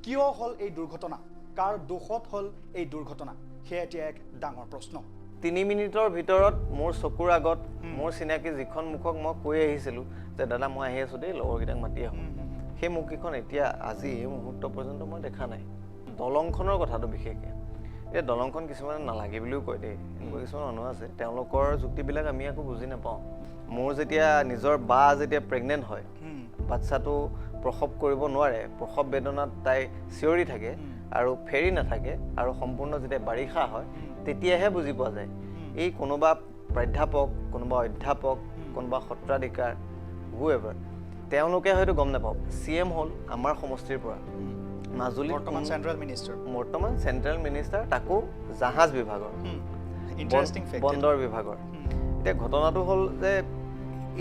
কিয় হ'ল এই দুৰ্ঘটনা, কাৰ দোষত হ'ল এই দুৰ্ঘটনা, সেয়া এতিয়া এক ডাঙৰ প্ৰশ্ন। 3 মিনিটৰ ভিতৰত মোৰ চকুৰ আগত মোৰ চিনাকি যিখন মুখক মই কৈ আহিছিলোঁ যে দাদা, মই আহি আছোঁ দেই, লগৰকেইটাক মাতি আহোঁ, সেই মুখকেইখন এতিয়া আজি এই মুহূৰ্ত পৰ্যন্ত মই দেখা নাই। দলংখনৰ কথাটো বিশেষকৈ, এতিয়া দলংখন কিছুমানে নালাগে বুলিও কয় দেই। এনেকুৱা কিছুমান মানুহ আছে, তেওঁলোকৰ যুক্তিবিলাক আমি আকৌ বুজি নাপাওঁ। মোৰ যেতিয়া নিজৰ বা যেতিয়া প্ৰেগনেণ্ট হয়, বাচ্ছাটো প্ৰসৱ কৰিব নোৱাৰে, প্ৰসৱ বেদনাত তাই চিঞৰি থাকে আৰু ফেৰী নাথাকে আৰু সম্পূৰ্ণ যেতিয়া বাৰিষা হয়, তেতিয়াহে বুজি পোৱা যায়। এই কোনোবা প্ৰাধ্যাপক, কোনোবা অধ্যাপক, কোনোবা সত্ৰাধিকাৰ, হু এভাৰ, তেওঁলোকে হয়তো গম নাপাওক। চি এম হ'ল আমাৰ সমষ্টিৰ পৰা, মাজুলী। বৰ্তমান চেণ্ট্ৰেল মিনিষ্টাৰ। বৰ্তমান চেণ্ট্ৰেল মিনিষ্টাৰ, তাকো জাহাজ বিভাগৰ, ইণ্টাৰেষ্টিং ফেক্ট। বন্দৰ বিভাগৰ। এতিয়া ঘটনাটো হ'ল যে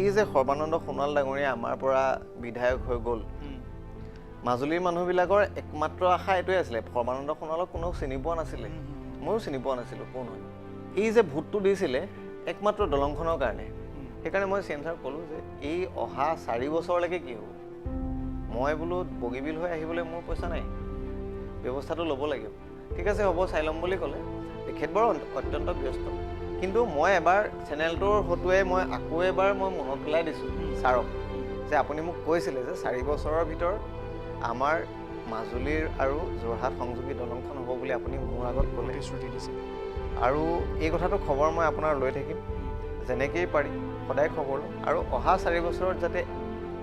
এই যে সৰ্বানন্দ সোণোৱাল ডাঙৰীয়া আমাৰ পৰা বিধায়ক হৈ গ'ল, মাজুলীৰ মানুহবিলাকৰ একমাত্ৰ আশা এইটোৱে আছিলে। সৰ্বানন্দ সোণোৱালক কোনেও চিনি পোৱা নাছিলে, ময়ো চিনি পোৱা নাছিলোঁ কোন হয়। এই যে ভোটটো দিছিলে একমাত্ৰ দলংখনৰ কাৰণে। সেইকাৰণে মই চি এম ছাৰক ক'লোঁ যে এই অহা 4 বছৰলৈকে কি হ'ব? মই বোলো বগীবিল হৈ আহিবলৈ মোৰ পইচা নাই, ব্যৱস্থাটো ল'ব লাগিব। ঠিক আছে, হ'ব, চাই ল'ম বুলি ক'লে। তেখেত বাৰু অত্যন্ত ব্যস্ত, কিন্তু মই এবাৰ চেনেলটোৰ হতুৱাই মই আকৌ এবাৰ মই মনত পেলাই দিছোঁ ছাৰক যে আপুনি মোক কৈছিলে যে 4 বছৰৰ ভিতৰত আমাৰ মাজুলীৰ আৰু যোৰহাট সংযোগী দলংখন হ'ব বুলি আপুনি মোৰ আগত ক'লে। প্ৰতিশ্ৰুতি দিছে। আৰু এই কথাটো খবৰ মই আপোনাৰ লৈ থাকিম, যেনেকেই পাৰি সদায় খবৰ ল'ম আৰু অহা 4 বছৰত যাতে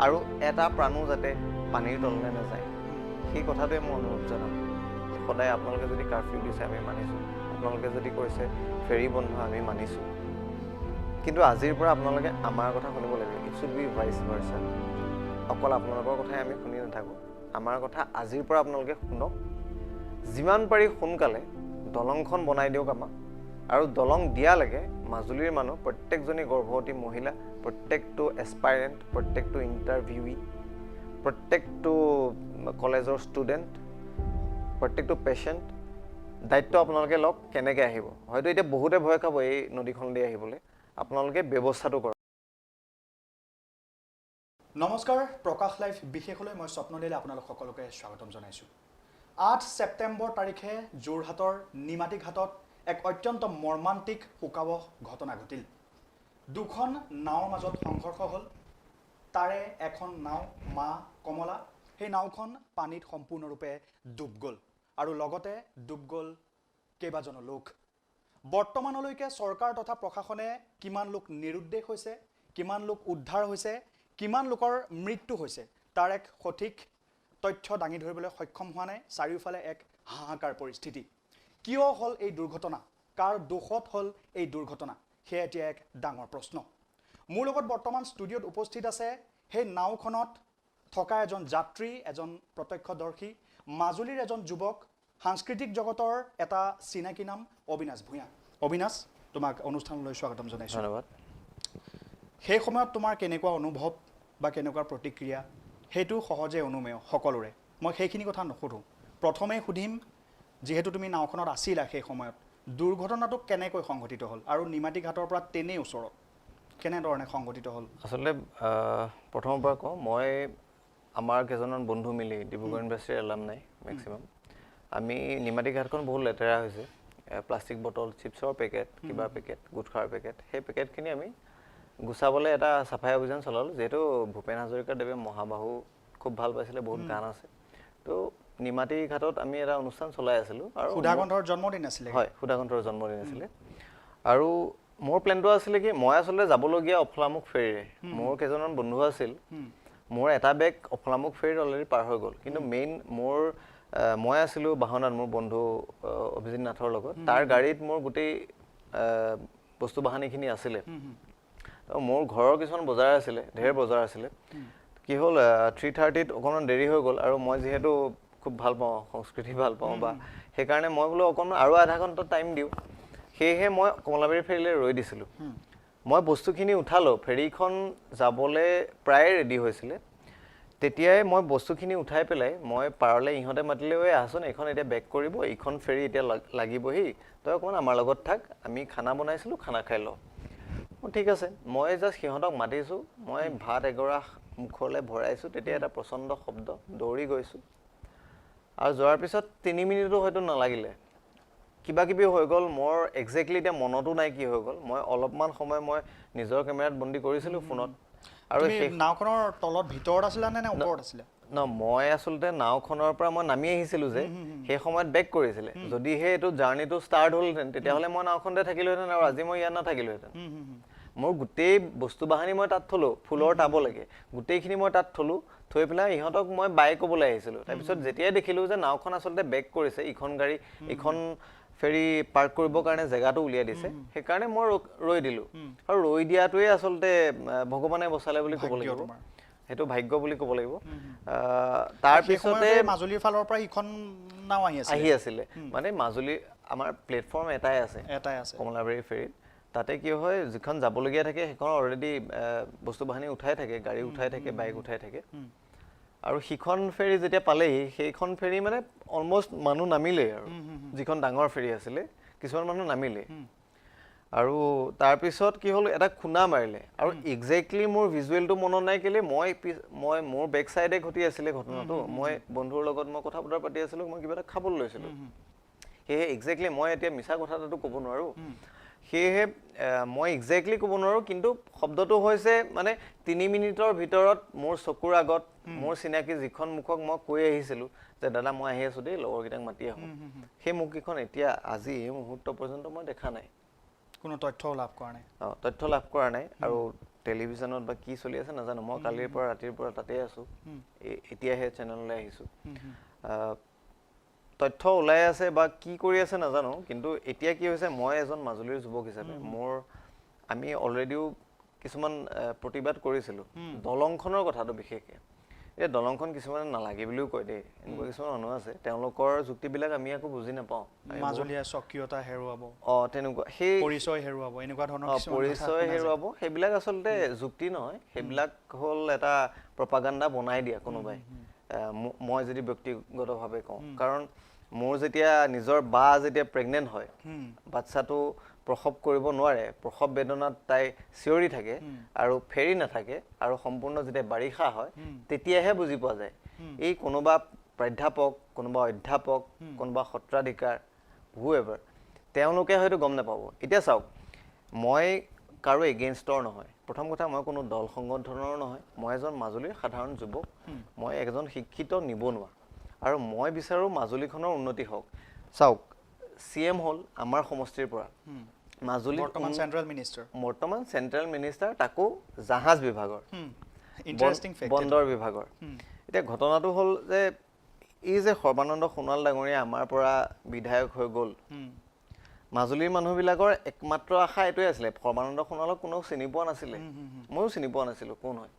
আৰু এটা প্ৰাণো যাতে পানীৰ তললৈ নাযায়, সেই কথাটোৱে মই অনুৰোধ জনাম। সদায় আপোনালোকে যদি কাৰফিউ দিছে, আমি মানিছোঁ। আপোনালোকে যদি কৈছে ফেৰী বন্ধ, আমি মানিছোঁ। কিন্তু আজিৰ পৰা আপোনালোকে আমাৰ কথা শুনিব লাগিব। It should be vice versa. অকল আপোনালোকৰ কথাই আমি শুনি নাথাকোঁ, আমাৰ কথা আজিৰ পৰা আপোনালোকে শুনক। যিমান পাৰি সোনকালে দলংখন বনাই দিয়ক আমাক। আৰু দলং দিয়ালৈকে মাজুলীৰ মানুহ, প্ৰত্যেকজনী গৰ্ভৱতী মহিলা, প্ৰত্যেকটো এছপাইৰেণ্ট, প্ৰত্যেকটো ইণ্টাৰভিউই, প্ৰত্যেকটো কলেজৰ ষ্টুডেণ্ট, প্ৰত্যেকটো পেচেণ্ট, দায়িত্ব আপোনালোকে লওক। কেনেকৈ আহিব? হয়তো এতিয়া বহুতে ভয় খাব এই নদীখন দি আহিবলৈ। আপোনালোকে ব্যৱস্থাটো কৰক। নমস্কাৰ, প্ৰকাশ লাইভ বিশেষলৈ মই স্বপ্নলীলে আপোনালোক সকলোকে স্বাগতম জনাইছোঁ। 8 ছেপ্টেম্বৰ তাৰিখে যোৰহাটৰ নিমাতী ঘাটত এক অত্যন্ত মৰ্মান্তিক, শোকাৱহ ঘটনা ঘটিল। দুখন নাৱৰ মাজত সংঘৰ্ষ হ'ল। তাৰে এখন নাও মা কমলা, সেই নাওখন পানীত সম্পূৰ্ণৰূপে ডুব গ'ল আৰু লগতে ডুব গ'ল কেইবাজনো লোক। বৰ্তমানলৈকে চৰকাৰ তথা প্ৰশাসনে কিমান লোক নিৰুদ্দেশ হৈছে, কিমান লোক উদ্ধাৰ হৈছে, কিমান লোকৰ মৃত্যু হৈছে, তাৰ এক সঠিক তথ্য দাঙি ধৰিবলৈ সক্ষম হোৱা নাই। চাৰিওফালে এক হাহাকাৰ পৰিস্থিতি। কিয় হ'ল এই দুৰ্ঘটনা, কাৰ দোষত হ'ল এই দুৰ্ঘটনা, সেয়া এতিয়া এক ডাঙৰ প্ৰশ্ন। মোৰ লগত বৰ্তমান ষ্টুডিঅ'ত উপস্থিত আছে সেই নাওখনত থকা এজন যাত্ৰী, এজন প্ৰত্যক্ষদৰ্শী, মাজুলীৰ এজন যুৱক, সাংস্কৃতিক জগতৰ এটা চিনাকি নাম অবিনাশ ভূঞা। অবিনাশ, তোমাক অনুষ্ঠানলৈ স্বাগতম জনাইছোঁ। ধন্যবাদ। সেই সময়ত তোমাৰ কেনেকুৱা অনুভৱ বা কেনেকুৱা প্ৰতিক্ৰিয়া, সেইটো সহজে অনুমেয় সকলোৰে। মই সেইখিনি কথা নোসোধোঁ। প্ৰথমেই সুধিম, যিহেতু তুমি নাওখনত আছিলা সেই সময়ত, দুৰ্ঘটনাটো কেনেকৈ সংঘটিত হ'ল আৰু নিমাতী ঘাটৰ পৰা তেনেই ওচৰত কেনেধৰণে সংঘটিত হ'ল? আচলতে প্ৰথমৰ পৰা কওঁ মই। আমাৰ কেইজনমান বন্ধু মিলি, ডিব্ৰুগড় ইউনিভাৰ্চিটিৰ এলামনাই মেক্সিমাম, আমি নিমাতী ঘাটখন বহুত লেতেৰা হৈছে, প্লাষ্টিক বটল, চিপছৰ পেকেট, কিবা পেকেট, গুটখাৰ পেকেট, সেই পেকেটখিনি আমি গুচাবলৈ এটা চাফাই অভিযান চলালোঁ। যিহেতু ভূপেন হাজৰিকাদেৱে মহাবাহু খুব ভাল পাইছিলে, বহুত গান আছে, তো নিমাতী ঘাটত আমি এটা অনুষ্ঠান চলাই আছিলোঁ আৰু সুধাকণ্ঠৰ জন্মদিন আছিলে। হয়, সুধাকণ্ঠৰ জন্মদিন আছিলে। আৰু মোৰ প্লেনটো আছিলে কি, মই আচলতে যাবলগীয়া অফলামুখ ফেৰীৰে। মোৰ কেইজনমান বন্ধু আছিল। মোৰ এটা বেগ অফলামুখ ফেৰীত অলৰেডি পাৰ হৈ গ'ল, কিন্তু মেইন মোৰ মই আছিলোঁ বাহনাত মোৰ বন্ধু অভিজিত নাথৰ লগত। তাৰ গাড়ীত মোৰ গোটেই বস্তু বাহানিখিনি আছিলে। তো মোৰ ঘৰৰ কিছুমান বজাৰ আছিলে, ঢেৰ বজাৰ আছিলে। কি হ'ল, 3:30ত অকণমান দেৰি হৈ গ'ল আৰু মই যিহেতু খুব ভাল পাওঁ, সংস্কৃতি ভাল পাওঁ বা সেইকাৰণে মই বোলো অকণমান আৰু আধা ঘণ্টা টাইম দিওঁ। সেয়েহে মই কমলাবাৰী ফেৰীলৈ ৰৈ দিছিলোঁ। মই বস্তুখিনি উঠালোঁ, ফেৰীখন যাবলৈ প্ৰায়ে ৰেডি হৈছিলে। তেতিয়াই মই বস্তুখিনি উঠাই পেলাই মই পাৰলৈ, ইহঁতে মাতিলে, ঐ আহচোন, এইখন এতিয়া বেক কৰিব, এইখন ফেৰী এতিয়া লাগিবহি, তই অকণমান আমাৰ লগত থাক, আমি খানা বনাইছিলোঁ, খানা খাই লওঁ। অঁ, ঠিক আছে। মই জাষ্ট সিহঁতক মাতিছোঁ, মই ভাত এগৰাহ মুখলৈ ভৰাইছোঁ, তেতিয়া এটা প্ৰচণ্ড শব্দ, দৌৰি গৈছোঁ। আৰু যোৱাৰ পিছত 3 মিনিটো হয়তো নালাগিলে, কিবা কিবি হৈ গ'ল। মোৰ একজেক্টলি এতিয়া মনতো নাই কি হৈ গ'ল। মই অলপমান সময় মই নিজৰ কেমেৰাত বন্দী কৰিছিলোঁ ফোনত আৰু তুমি সেই নাওখনৰ তলত ভিতৰত আছিলা নে নে ওপৰত আছিলা? ন, মই আচলতে নাওখনৰ পৰা মই নামি আহিছিলোঁ যে সেই সময়ত বেক কৰিছিলে। যদিহে এইটো জাৰ্ণিটো ষ্টাৰ্ট হ'লহেঁতেন, তেতিয়াহ'লে মই নাওখনতে থাকিলোহেঁতেন আৰু আজি মই ইয়াত নাথাকিলোহেঁতেন। মোৰ গোটেই বস্তু বাহানি মই তাত থ'লোঁ, ফুলৰ টাবলৈকে গোটেইখিনি মই তাত থ'লোঁ। থৈ পেলাই ইহঁতক মই বাই ক'বলৈ আহিছিলোঁ। তাৰপিছত যেতিয়াই দেখিলোঁ যে নাওখন আচলতে বেক কৰিছে, ইখন গাড়ী ইখন ফেৰী পাৰ্ক কৰিবৰ কাৰণে জেগাটো উলিয়াই দিছে, সেইকাৰণে মই ৰৈ দিলোঁ। আৰু ৰৈ দিয়াটোৱে আচলতে ভগৱানে বচালে বুলি ক'ব ভাগ্য লাগিব। তোমাৰ। সেইটো ভাগ্য বুলি ক'ব লাগিব। তাৰপিছতে সময়তে মাজুলীৰ ফালৰ পৰা ইখন নাও আহি আছিলে? আহি আছিলে। মানে মাজুলী আমাৰ প্লেটফৰ্ম এটাই আছে। এটাই আছে। কমলাবাৰী ফেৰীত। তাতে কি হয়, যিখন যাবলগীয়া থাকে সেইখন অলৰেডি বস্তু বাহানি উঠাই থাকে, গাড়ী উঠাই থাকে, বাইক উঠাই থাকে। আৰু সিখন ফেৰী যেতিয়া পালেহি, সেইখন ফেৰী মানে অলমষ্ট মানুহ নামিলেই। আৰু যিখন ডাঙৰ ফেৰী আছিলে, কিছুমান মানুহ নামিলেই। আৰু তাৰপিছত কি হ'ল, এটা খুন্দা মাৰিলে। আৰু একজেক্টলি মোৰ ভিজুৱেলটো মনত নাই। কেলৈ মই মোৰ বেক চাইডে ঘটি আছিলে ঘটনাটো। মই বন্ধুৰ লগত মই কথা বতৰা পাতি আছিলোঁ, মই কিবা এটা খাবলৈ লৈছিলোঁ। সেয়েহে একজেক্টলি মই এতিয়া মিছা কথা এটাতো ক'ব নোৱাৰোঁ। সেয়েহে মই একজেক্টলি ক'ব নোৱাৰোঁ, কিন্তু শব্দটো হৈছে মানে 3 মিনিটৰ ভিতৰত মোৰ চকুৰ আগত মোৰ চিনাকি যিখন মুখক মই কৈ আহিছিলোঁ যে দাদা, মই আহি আছোঁ দেই, লগৰকেইটাক মাতি আহোঁ, সেই মুখকেইখন এতিয়া আজি এই মুহূৰ্ত পৰ্যন্ত মই দেখা নাই। কোনো তথ্যও লাভ কৰা নাই? অঁ, তথ্য লাভ কৰা নাই। আৰু টেলিভিশ্যনত বা কি চলি আছে নাজানো। মই কালিৰ পৰা ৰাতিৰ পৰা তাতেই আছোঁ, এতিয়াহে চেনেললৈ আহিছোঁ। তথ্য ওলাই আছে বা কি কৰি আছে নাজানো। কিন্তু এতিয়া কি হৈছে, মই এজন মাজুলীৰ যুৱক হিচাপে আমি অলৰেডিও কিছুমান প্ৰতিবাদ কৰিছিলোঁ দলংখনৰ কথাটো বিশেষকৈ। এতিয়া দলংখন কিছুমানে নালাগে বুলিও কয় দেই, এনেকুৱা কিছুমান মানুহ আছে। তেওঁলোকৰ যুক্তিবিলাক আমি আকৌ বুজি নাপাওঁ। আমি মাজুলীয়ে স্বকীয়তা হেৰুৱাব, অঁ, তেনেকুৱা সেই পৰিচয় হেৰুৱাব, এনেকুৱা ধৰণৰ কিছুমান কথা পৰিচয় শুনা যায়। হেৰুৱাব, সেইবিলাক আচলতে যুক্তি নহয়। সেইবিলাক হ'ল এটা প্ৰপাগাণ্ডা বনাই দিয়া কোনোবাই। মই যদি ব্যক্তিগতভাৱে কওঁ, কাৰণ মোৰ যেতিয়া নিজৰ বা যেতিয়া প্ৰেগনেণ্ট হয়, বাচ্ছাটো প্ৰসৱ কৰিব নোৱাৰে, প্ৰসৱ বেদনাত তাই চিঞৰি থাকে আৰু ফেৰী নাথাকে আৰু সম্পূৰ্ণ যেতিয়া বাৰিষা হয়, তেতিয়াহে বুজি পোৱা যায়। এই কোনোবা প্ৰাধ্যাপক, কোনোবা অধ্যাপক, কোনোবা সত্ৰাধিকাৰ, হু এভাৰ, তেওঁলোকে হয়তো গম নাপাব। এতিয়া চাওক, মই কাৰো এগেইনষ্টৰ নহয়। প্ৰথম কথা, মই কোনো দল সংগঠনৰ নহয়। মই এজন মাজুলীৰ সাধাৰণ যুৱক, মই এজন শিক্ষিত নিবনুৱা আৰু মই বিচাৰোঁ মাজুলীখনৰ উন্নতি হওক। চাওক, চি এম হ'ল আমাৰ সমষ্টিৰ পৰা, মাজুলী বৰ্তমান চেণ্ট্ৰেল মিনিষ্টাৰ। বৰ্তমান চেণ্ট্ৰেল মিনিষ্টাৰ, তাকো জাহাজ বিভাগৰ, ইণ্টাৰেষ্টিং ফেক্ট। বন্দৰ বিভাগৰ। এতিয়া ঘটনাটো হ'ল যে এই যে সৰ্বানন্দ সোণোৱাল ডাঙৰীয়া আমাৰ পৰা বিধায়ক হৈ গ'ল, মাজুলীৰ মানুহবিলাকৰ একমাত্ৰ আশা এইটোৱে আছিলে। সৰ্বানন্দ সোণোৱালক কোনেও চিনি পোৱা নাছিলে, ময়ো চিনি পোৱা নাছিলোঁ কোন হয়।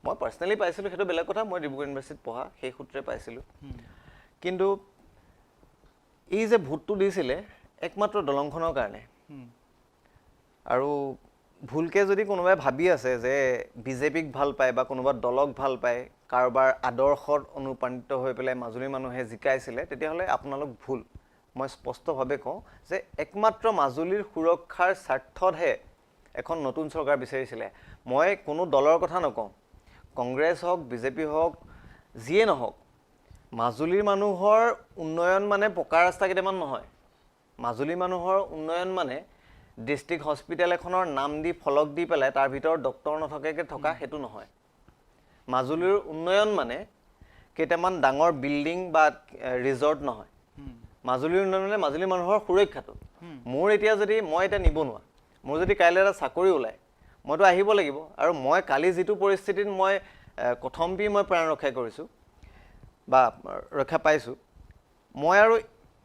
মই পাৰ্চনেলি পাইছিলোঁ, সেইটো বেলেগ কথা। মই ডিব্ৰুগড় ইউনিভাৰ্চিটিত পঢ়া, সেই সূত্ৰে পাইছিলোঁ। কিন্তু এই যে ভোটটো দিছিলে একমাত্ৰ দলংখনৰ কাৰণে। আৰু ভুলকৈ যদি কোনোবাই ভাবি আছে যে বিজেপিক ভাল পায় বা কোনোবা দলক ভাল পায়, কাৰোবাৰ আদৰ্শত অনুপ্ৰাণিত হৈ পেলাই মাজুলীৰ মানুহে জিকাইছিলে, তেতিয়াহ'লে আপোনালোক ভুল। মই স্পষ্টভাৱে কওঁ যে একমাত্ৰ মাজুলীৰ সুৰক্ষাৰ স্বাৰ্থতহে এখন নতুন চৰকাৰ বিচাৰিছিলে। মই কোনো দলৰ কথা নকওঁ, কংগ্ৰেছ হওক, বিজেপি হওক, যিয়ে নহওক, মাজুলীৰ মানুহৰ উন্নয়ন মানে পকা ৰাস্তা কেইটামান নহয়। মাজুলী মানুহৰ উন্নয়ন মানে ডিষ্ট্ৰিক্ট হস্পিটেল এখনৰ নাম দি ফলক দি পেলাই তাৰ ভিতৰত ডক্তৰ নথকাকৈ থকা, সেইটো নহয়। মাজুলীৰ উন্নয়ন মানে কেইটামান ডাঙৰ বিল্ডিং বা ৰিজৰ্ট নহয়। মাজুলীৰ উন্নয়ন মানে মাজুলীৰ মানুহৰ সুৰক্ষাটো। মোৰ এতিয়া যদি মই এতিয়া নিবনুৱা, মোৰ যদি কাইলৈ এটা চাকৰি ওলায়, মইতো আহিব লাগিব। আৰু মই কালি যিটো পৰিস্থিতিত মই কথমপি মই প্ৰাণ ৰক্ষা কৰিছোঁ বা ৰক্ষা পাইছোঁ, মই আৰু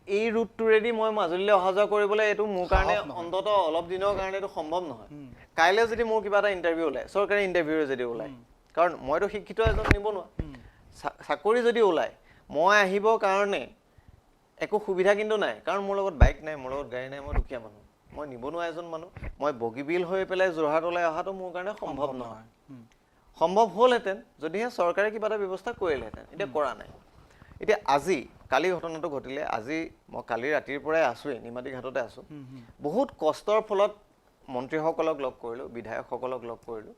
এই ৰুটটোৰেদি মই মাজুলীলৈ অহা যোৱা কৰিবলৈ এইটো মোৰ কাৰণে সাহস নহয়। অন্ততঃ অলপ দিনৰ কাৰণে এইটো সম্ভৱ নহয়। কাইলৈ যদি মোৰ কিবা এটা ইণ্টাৰভিউ ওলায়, চৰকাৰী ইণ্টাৰভিউ যদি ওলায়, কাৰণ মইতো শিক্ষিত এজন নিবনুৱা, চাকৰি যদি ওলায়, মই আহিবৰ কাৰণে একো সুবিধা কিন্তু নাই। কাৰণ মোৰ লগত বাইক নাই, মোৰ লগত গাড়ী নাই, মই দুখীয়া মানুহ, মই নিবনুৱা এজন মানুহ। মই বগীবিল হৈ পেলাই যোৰহাটলৈ অহাটো মোৰ কাৰণে সম্ভৱ নহয়। সম্ভৱ হ'লহেঁতেন যদিহে চৰকাৰে কিবা এটা ব্যৱস্থা কৰিলেহেঁতেন। এতিয়া কৰা নাই। এতিয়া আজি কালি ঘটনাটো ঘটিলে, আজি মই কালি ৰাতিৰ পৰাই আছোঁৱেই, নিমাতী ঘাটতে আছোঁ। বহুত কষ্টৰ ফলত মন্ত্ৰীসকলক লগ কৰিলোঁ, বিধায়কসকলক লগ কৰিলোঁ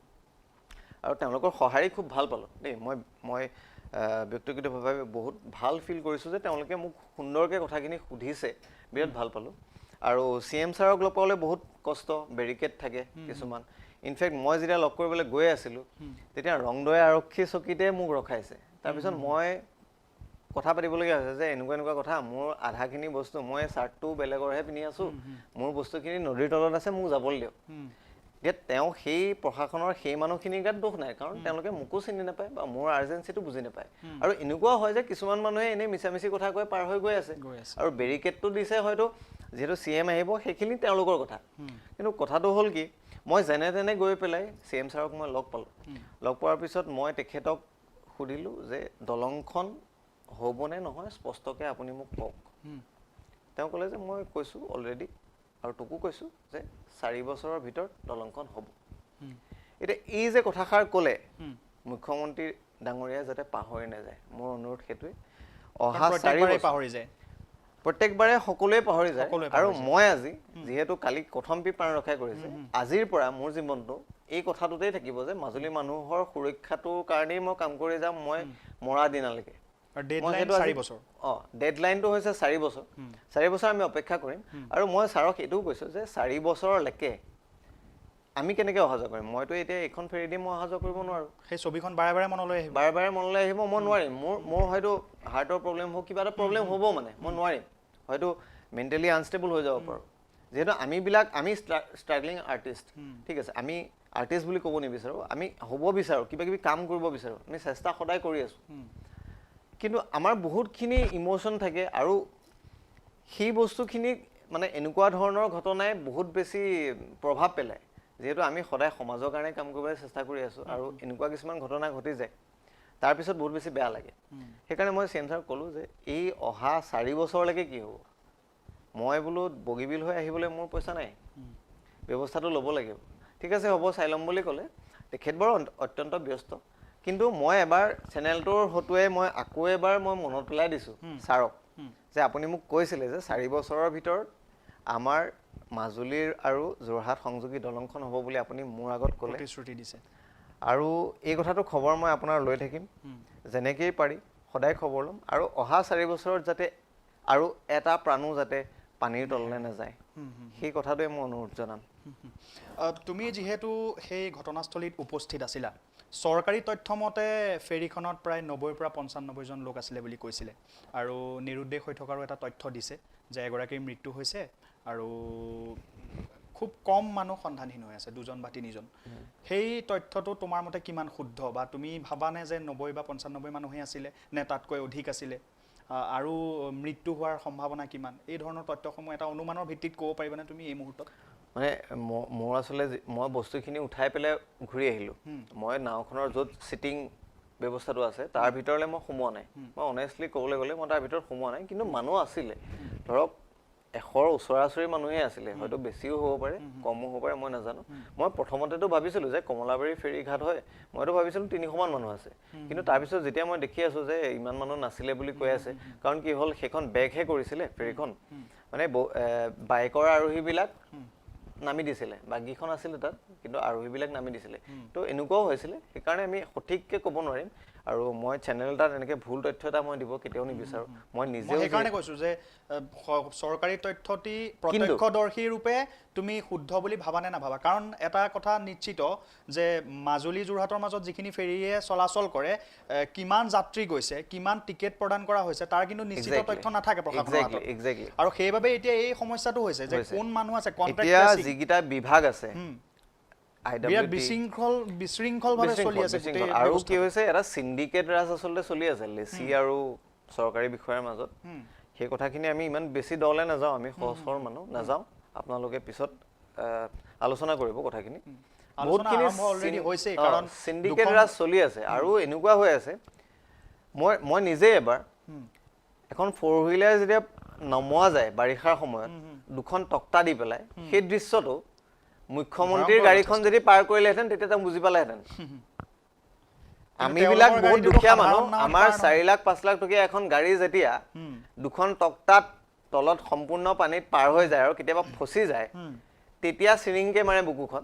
আৰু তেওঁলোকৰ সঁহাৰি খুব ভাল পালোঁ দেই। মই মই ব্যক্তিগতভাৱে বহুত ভাল ফিল কৰিছোঁ যে তেওঁলোকে মোক সুন্দৰকৈ কথাখিনি সুধিছে, বিৰাট ভাল পালোঁ। আৰু চি এম ছাৰক লগ পাবলৈ বহুত কষ্ট, বেৰিকেড থাকে কিছুমান। ইনফেক্ট মই যেতিয়া লগ কৰিবলৈ গৈ আছিলোঁ তেতিয়া ৰংদৈ আৰক্ষী চকীতে মোক ৰখাইছে। তাৰপিছত মই কথা পাতিবলগীয়া হৈছে যে এনেকুৱা এনেকুৱা কথা, মোৰ আধাখিনি বস্তু, মই চাৰ্টটো বেলেগৰহে পিন্ধি আছোঁ, মোৰ বস্তুখিনি নদীৰ তলত আছে, মোক যাবলৈ দিয়ক। এতিয়া তেওঁ সেই প্ৰশাসনৰ সেই মানুহখিনিৰ গাত দোষ নাই, কাৰণ তেওঁলোকে মোকো চিনি নাপায় বা মোৰ আৰ্জেঞ্চিটো বুজি নাপায়। আৰু এনেকুৱাও হয় যে কিছুমান মানুহে এনেই মিছামিছি কথা কৈ পাৰ হৈ গৈ আছে, আৰু বেৰিকেডটো দিছে হয়তো যিহেতু চি এম আহিব, সেইখিনি তেওঁলোকৰ কথা। কিন্তু কথাটো হ'ল কি, মই যেনে তেনে গৈ পেলাই চি এম ছাৰক মই লগ পালোঁ। লগ পোৱাৰ পিছত মই তেখেতক সুধিলোঁ যে দলংখন হ'বনে নহয় স্পষ্টকৈ আপুনি মোক কওক। তেওঁ ক'লে যে মই কৈছোঁ অলৰেডি আৰু তোকো কৈছোঁ যে 4 বছৰৰ ভিতৰত দলংখন হ'ব। এতিয়া এই যে কথাষাৰ ক'লে, মুখ্যমন্ত্ৰী ডাঙৰীয়াই যাতে পাহৰি নাযায়, মোৰ অনুৰোধ সেইটোৱে। অহা 4 বছৰ পাহৰি যায়, প্ৰত্যেকবাৰে সকলোৱে পাহৰি যায়। আৰু মই আজি যিহেতু কালি কথমপি প্ৰাণ ৰক্ষা কৰিছে, আজিৰ পৰা মোৰ জীৱনটো এই কথাটোতেই থাকিব যে মাজুলী মানুহৰ সুৰক্ষাটোৰ কাৰণেই মই কাম কৰি যাম মই মৰা দিনালৈকে। ডেডলাইনটো হৈছে 4 বছৰ। 4 বছৰ আমি অপেক্ষা কৰিম। আৰু মই ছাৰক এইটোও কৈছোঁ যে 4 বছৰলৈকে আমি কেনেকৈ অহা যোৱা কৰিম? মইতো এতিয়া এইখন ফেৰী দি মই অহা যোৱা কৰিব নোৱাৰোঁ। সেই ছবিখন বাৰে বাৰে মনলৈ আহিব, বাৰে বাৰে মনলৈ আহিব, মই নোৱাৰিম। মোৰ হয়তো হাৰ্টৰ প্ৰব্লেম হ'ব, কিবা এটা প্ৰব্লেম হ'ব, মানে মই নোৱাৰিম, হয়তো মেণ্টেলি আনষ্টেবল হৈ যাব পাৰোঁ। যিহেতু আমি ষ্ট্ৰাগলিং আৰ্টিষ্ট, ঠিক আছে, আমি আৰ্টিষ্ট বুলি ক'ব নিবিচাৰোঁ, আমি হ'ব বিচাৰোঁ, কিবা কিবি কাম কৰিব বিচাৰোঁ, আমি চেষ্টা সদায় কৰি আছোঁ। কিন্তু আমাৰ বহুতখিনি ইম'শ্যন থাকে আৰু সেই বস্তুখিনি মানে এনেকুৱা ধৰণৰ ঘটনাই বহুত বেছি প্ৰভাৱ পেলায়। যিহেতু আমি সদায় সমাজৰ কাৰণে কাম কৰিবলৈ চেষ্টা কৰি আছোঁ আৰু এনেকুৱা কিছুমান ঘটনা ঘটি যায়, তাৰপিছত বহুত বেছি বেয়া লাগে। সেইকাৰণে মই চি এম ছাৰক ক'লোঁ যে এই অহা 4 বছৰলৈকে কি হ'ব, মই বোলো বগীবিল হৈ আহিবলৈ মোৰ পইচা নাই, ব্যৱস্থাটো ল'ব লাগিব। ঠিক আছে হ'ব, চাই ল'ম বুলি ক'লে। তেখেত বাৰু অত্যন্ত ব্যস্ত, কিন্তু মই এবাৰ চেনেলটোৰ হতুৱাই মই আকৌ এবাৰ মই মনত পেলাই দিছোঁ ছাৰক যে আপুনি মোক কৈছিলে যে 4 বছৰৰ ভিতৰত আমাৰ মাজুলীৰ আৰু যোৰহাট সংযোগী দলংখন হ'ব বুলি আপুনি মোৰ আগত ক'লে, প্ৰতিশ্ৰুতি দিছে। আৰু এই কথাটো খবৰ মই আপোনাৰ লৈ থাকিম, যেনেকেই পাৰি সদায় খবৰ ল'ম। আৰু অহা 4 বছৰত যাতে আৰু এটা প্ৰাণো যাতে পানীৰ তললৈ নাযায়, সেই কথাটোৱে মই অনুৰোধ জনাম। তুমি যিহেতু সেই ঘটনাস্থলীত উপস্থিত আছিলা, চৰকাৰী তথ্য মতে ফেৰীখনত প্ৰায় 90ৰ পৰা 95 জন লোক আছিলে বুলি কৈছিলে, আৰু নিৰুদ্দেশ হৈ থকাৰো এটা তথ্য দিছে যে এগৰাকীৰ মৃত্যু হৈছে আৰু খুব কম মানুহ সন্ধানহীন হৈ আছে, 2 বা 3 জন। সেই তথ্যটো তোমাৰ মতে কিমান শুদ্ধ, বা তুমি ভাবানে যে 90 বা 95 মানুহেই আছিলে নে তাতকৈ অধিক আছিলে, আৰু মৃত্যু হোৱাৰ সম্ভাৱনা কিমান? এই ধৰণৰ তথ্যসমূহ এটা অনুমানৰ ভিত্তিত ক'ব পাৰিবানে তুমি এই মুহূৰ্তত? মানে মোৰ আচলতে মই বস্তুখিনি উঠাই পেলাই ঘূৰি আহিলোঁ। মই নাওখনৰ য'ত চিটিং ব্যৱস্থাটো আছে তাৰ ভিতৰলৈ মই সোমোৱা নাই। মই অনেষ্টলি ক'বলৈ গ'লে মই তাৰ ভিতৰত সোমোৱা নাই, কিন্তু মানুহ আছিলে, ধৰক 100ৰ ওচৰা-ওচৰি মানুহেই আছিলে, হয়তো বেছিও হ'ব পাৰে কমো হ'ব পাৰে, মই নাজানো। মই প্ৰথমতেতো ভাবিছিলোঁ যে কমলাবাৰী ফেৰী ঘাট হয়, মইতো ভাবিছিলোঁ 300মান মানুহ আছে, কিন্তু তাৰপিছত যেতিয়া মই দেখি আছোঁ যে ইমান মানুহ নাছিলে বুলি কৈ আছে, কাৰণ কি হ'ল সেইখন বেগহে কৰিছিলে ফেৰীখন, মানে বাইকৰ আৰোহীবিলাক নামি দিছিলে, বাকীখন আছিলে তাত, কিন্তু আৰোহীবিলাক নামি দিছিলে। তো এনেকুৱাও হৈছিলে, সেইকাৰণে আমি সঠিককৈ ক'ব নোৱাৰিম। আৰু মই চেনেল এটাত এনেকৈ ভুল তথ্য এটা মই দিব কেতিয়াও নিবিচাৰোঁ। মই নিজেও সেইকাৰণে কৈছোঁ যে চৰকাৰী তথ্যটি প্ৰত্যক্ষদৰ্শী ৰূপে তুমি শুদ্ধ বুলি ভাবা নে নাভাবা? কাৰণ এটা কথা নিশ্চিত যে মাজুলী যোৰহাটৰ মাজত যিখিনি ফেৰীয়ে চলাচল কৰে, কিমান যাত্ৰী গৈছে, কিমান টিকেট প্ৰদান কৰা হৈছে, তাৰ কিন্তু নিশ্চিত তথ্য নাথাকে প্ৰশাসনৰ হাতত। আৰু সেইবাবে এতিয়া এই সমস্যাটো হৈছে যে কোন মানুহ আছে, কণ্ট্ৰেক্ট যিকেইটা বিভাগ আছে বিশৃংখলভাৱে চলি আছে। আৰু কি হৈছে, এটা চিণ্ডিকেট ৰাজ আচলতে চলি আছে লেচি আৰু চৰকাৰী বিষয়াৰ মাজত। সেই কথাখিনি আমি ইমান বেছি দলে নাযাওঁ, আমি সহজ সৰল মানুহ নাযাওঁ, আপোনালোকে পিছত আলোচনা কৰিব কথাখিনি। বহুতখিনি চিণ্ডিকেট ৰাজ চলি আছে আৰু এনেকুৱা হৈ আছে। মই নিজে এবাৰ এখন ফ'ৰ হুইলাৰ যেতিয়া নমোৱা যায় বাৰিষাৰ সময়ত দুখন তক্তা দি পেলাই, সেই দৃশ্যটো মুখ্যমন্ত্ৰীৰ গাড়ীখন যদি পাৰ কৰিলেহেঁতেন তেতিয়া তেওঁ বুজি পালেহেঁতেন। আমিবিলাক বহুত দুখীয়া মানুহ, আমাৰ 4 লাখ 5 লাখ টকীয়া এখন গাড়ী যেতিয়া দুখন তক্তাত তলত সম্পূৰ্ণ পানীত পাৰ হৈ যায় আৰু কেতিয়াবা ফচি যায়, তেতিয়া চিৰিংকে মাৰে বুকুখন।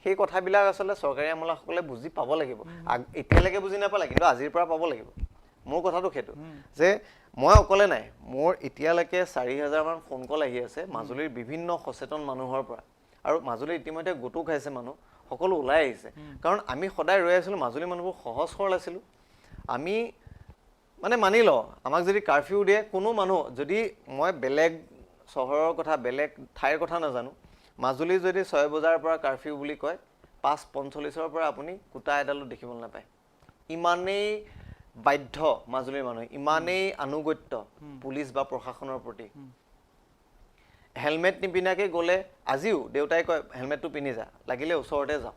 সেই কথাবিলাক আচলতে চৰকাৰী আমোলাসকলে বুজি পাব লাগিব। এতিয়ালৈকে বুজি নাপালে, কিন্তু আজিৰ পৰা পাব লাগিব। মোৰ কথাটো সেইটো যে মই অকলে নাই, মোৰ এতিয়ালৈকে 4000মান ফোন কল আহি আছে মাজুলীৰ বিভিন্ন সচেতন মানুহৰ পৰা। আৰু মাজুলীৰ ইতিমধ্যে গোটো খাইছে মানুহ, সকলো ওলাই আহিছে। কাৰণ আমি সদায় ৰৈ আছিলোঁ, মাজুলীৰ মানুহবোৰ সহজ সৰল আছিলোঁ। আমি মানে মানি লওঁ, আমাক যদি কাৰফিউ দিয়ে, কোনো মানুহ যদি, মই বেলেগ চহৰৰ কথা বেলেগ ঠাইৰ কথা নাজানো, মাজুলী যদি 6 বজাৰ পৰা কাৰফিউ বুলি কয়, 5:45ৰ পৰা আপুনি কুটা এডালো দেখিবলৈ নাপায়। ইমানেই বাধ্য মাজুলীৰ মানুহ, ইমানেই আনুগত্য পুলিচ বা প্ৰশাসনৰ প্ৰতি। হেলমেট নিপিন্ধাকৈ গ'লে আজিও দেউতাই কয় হেলমেটটো পিন্ধি যা, লাগিলে ওচৰতে যাওঁ,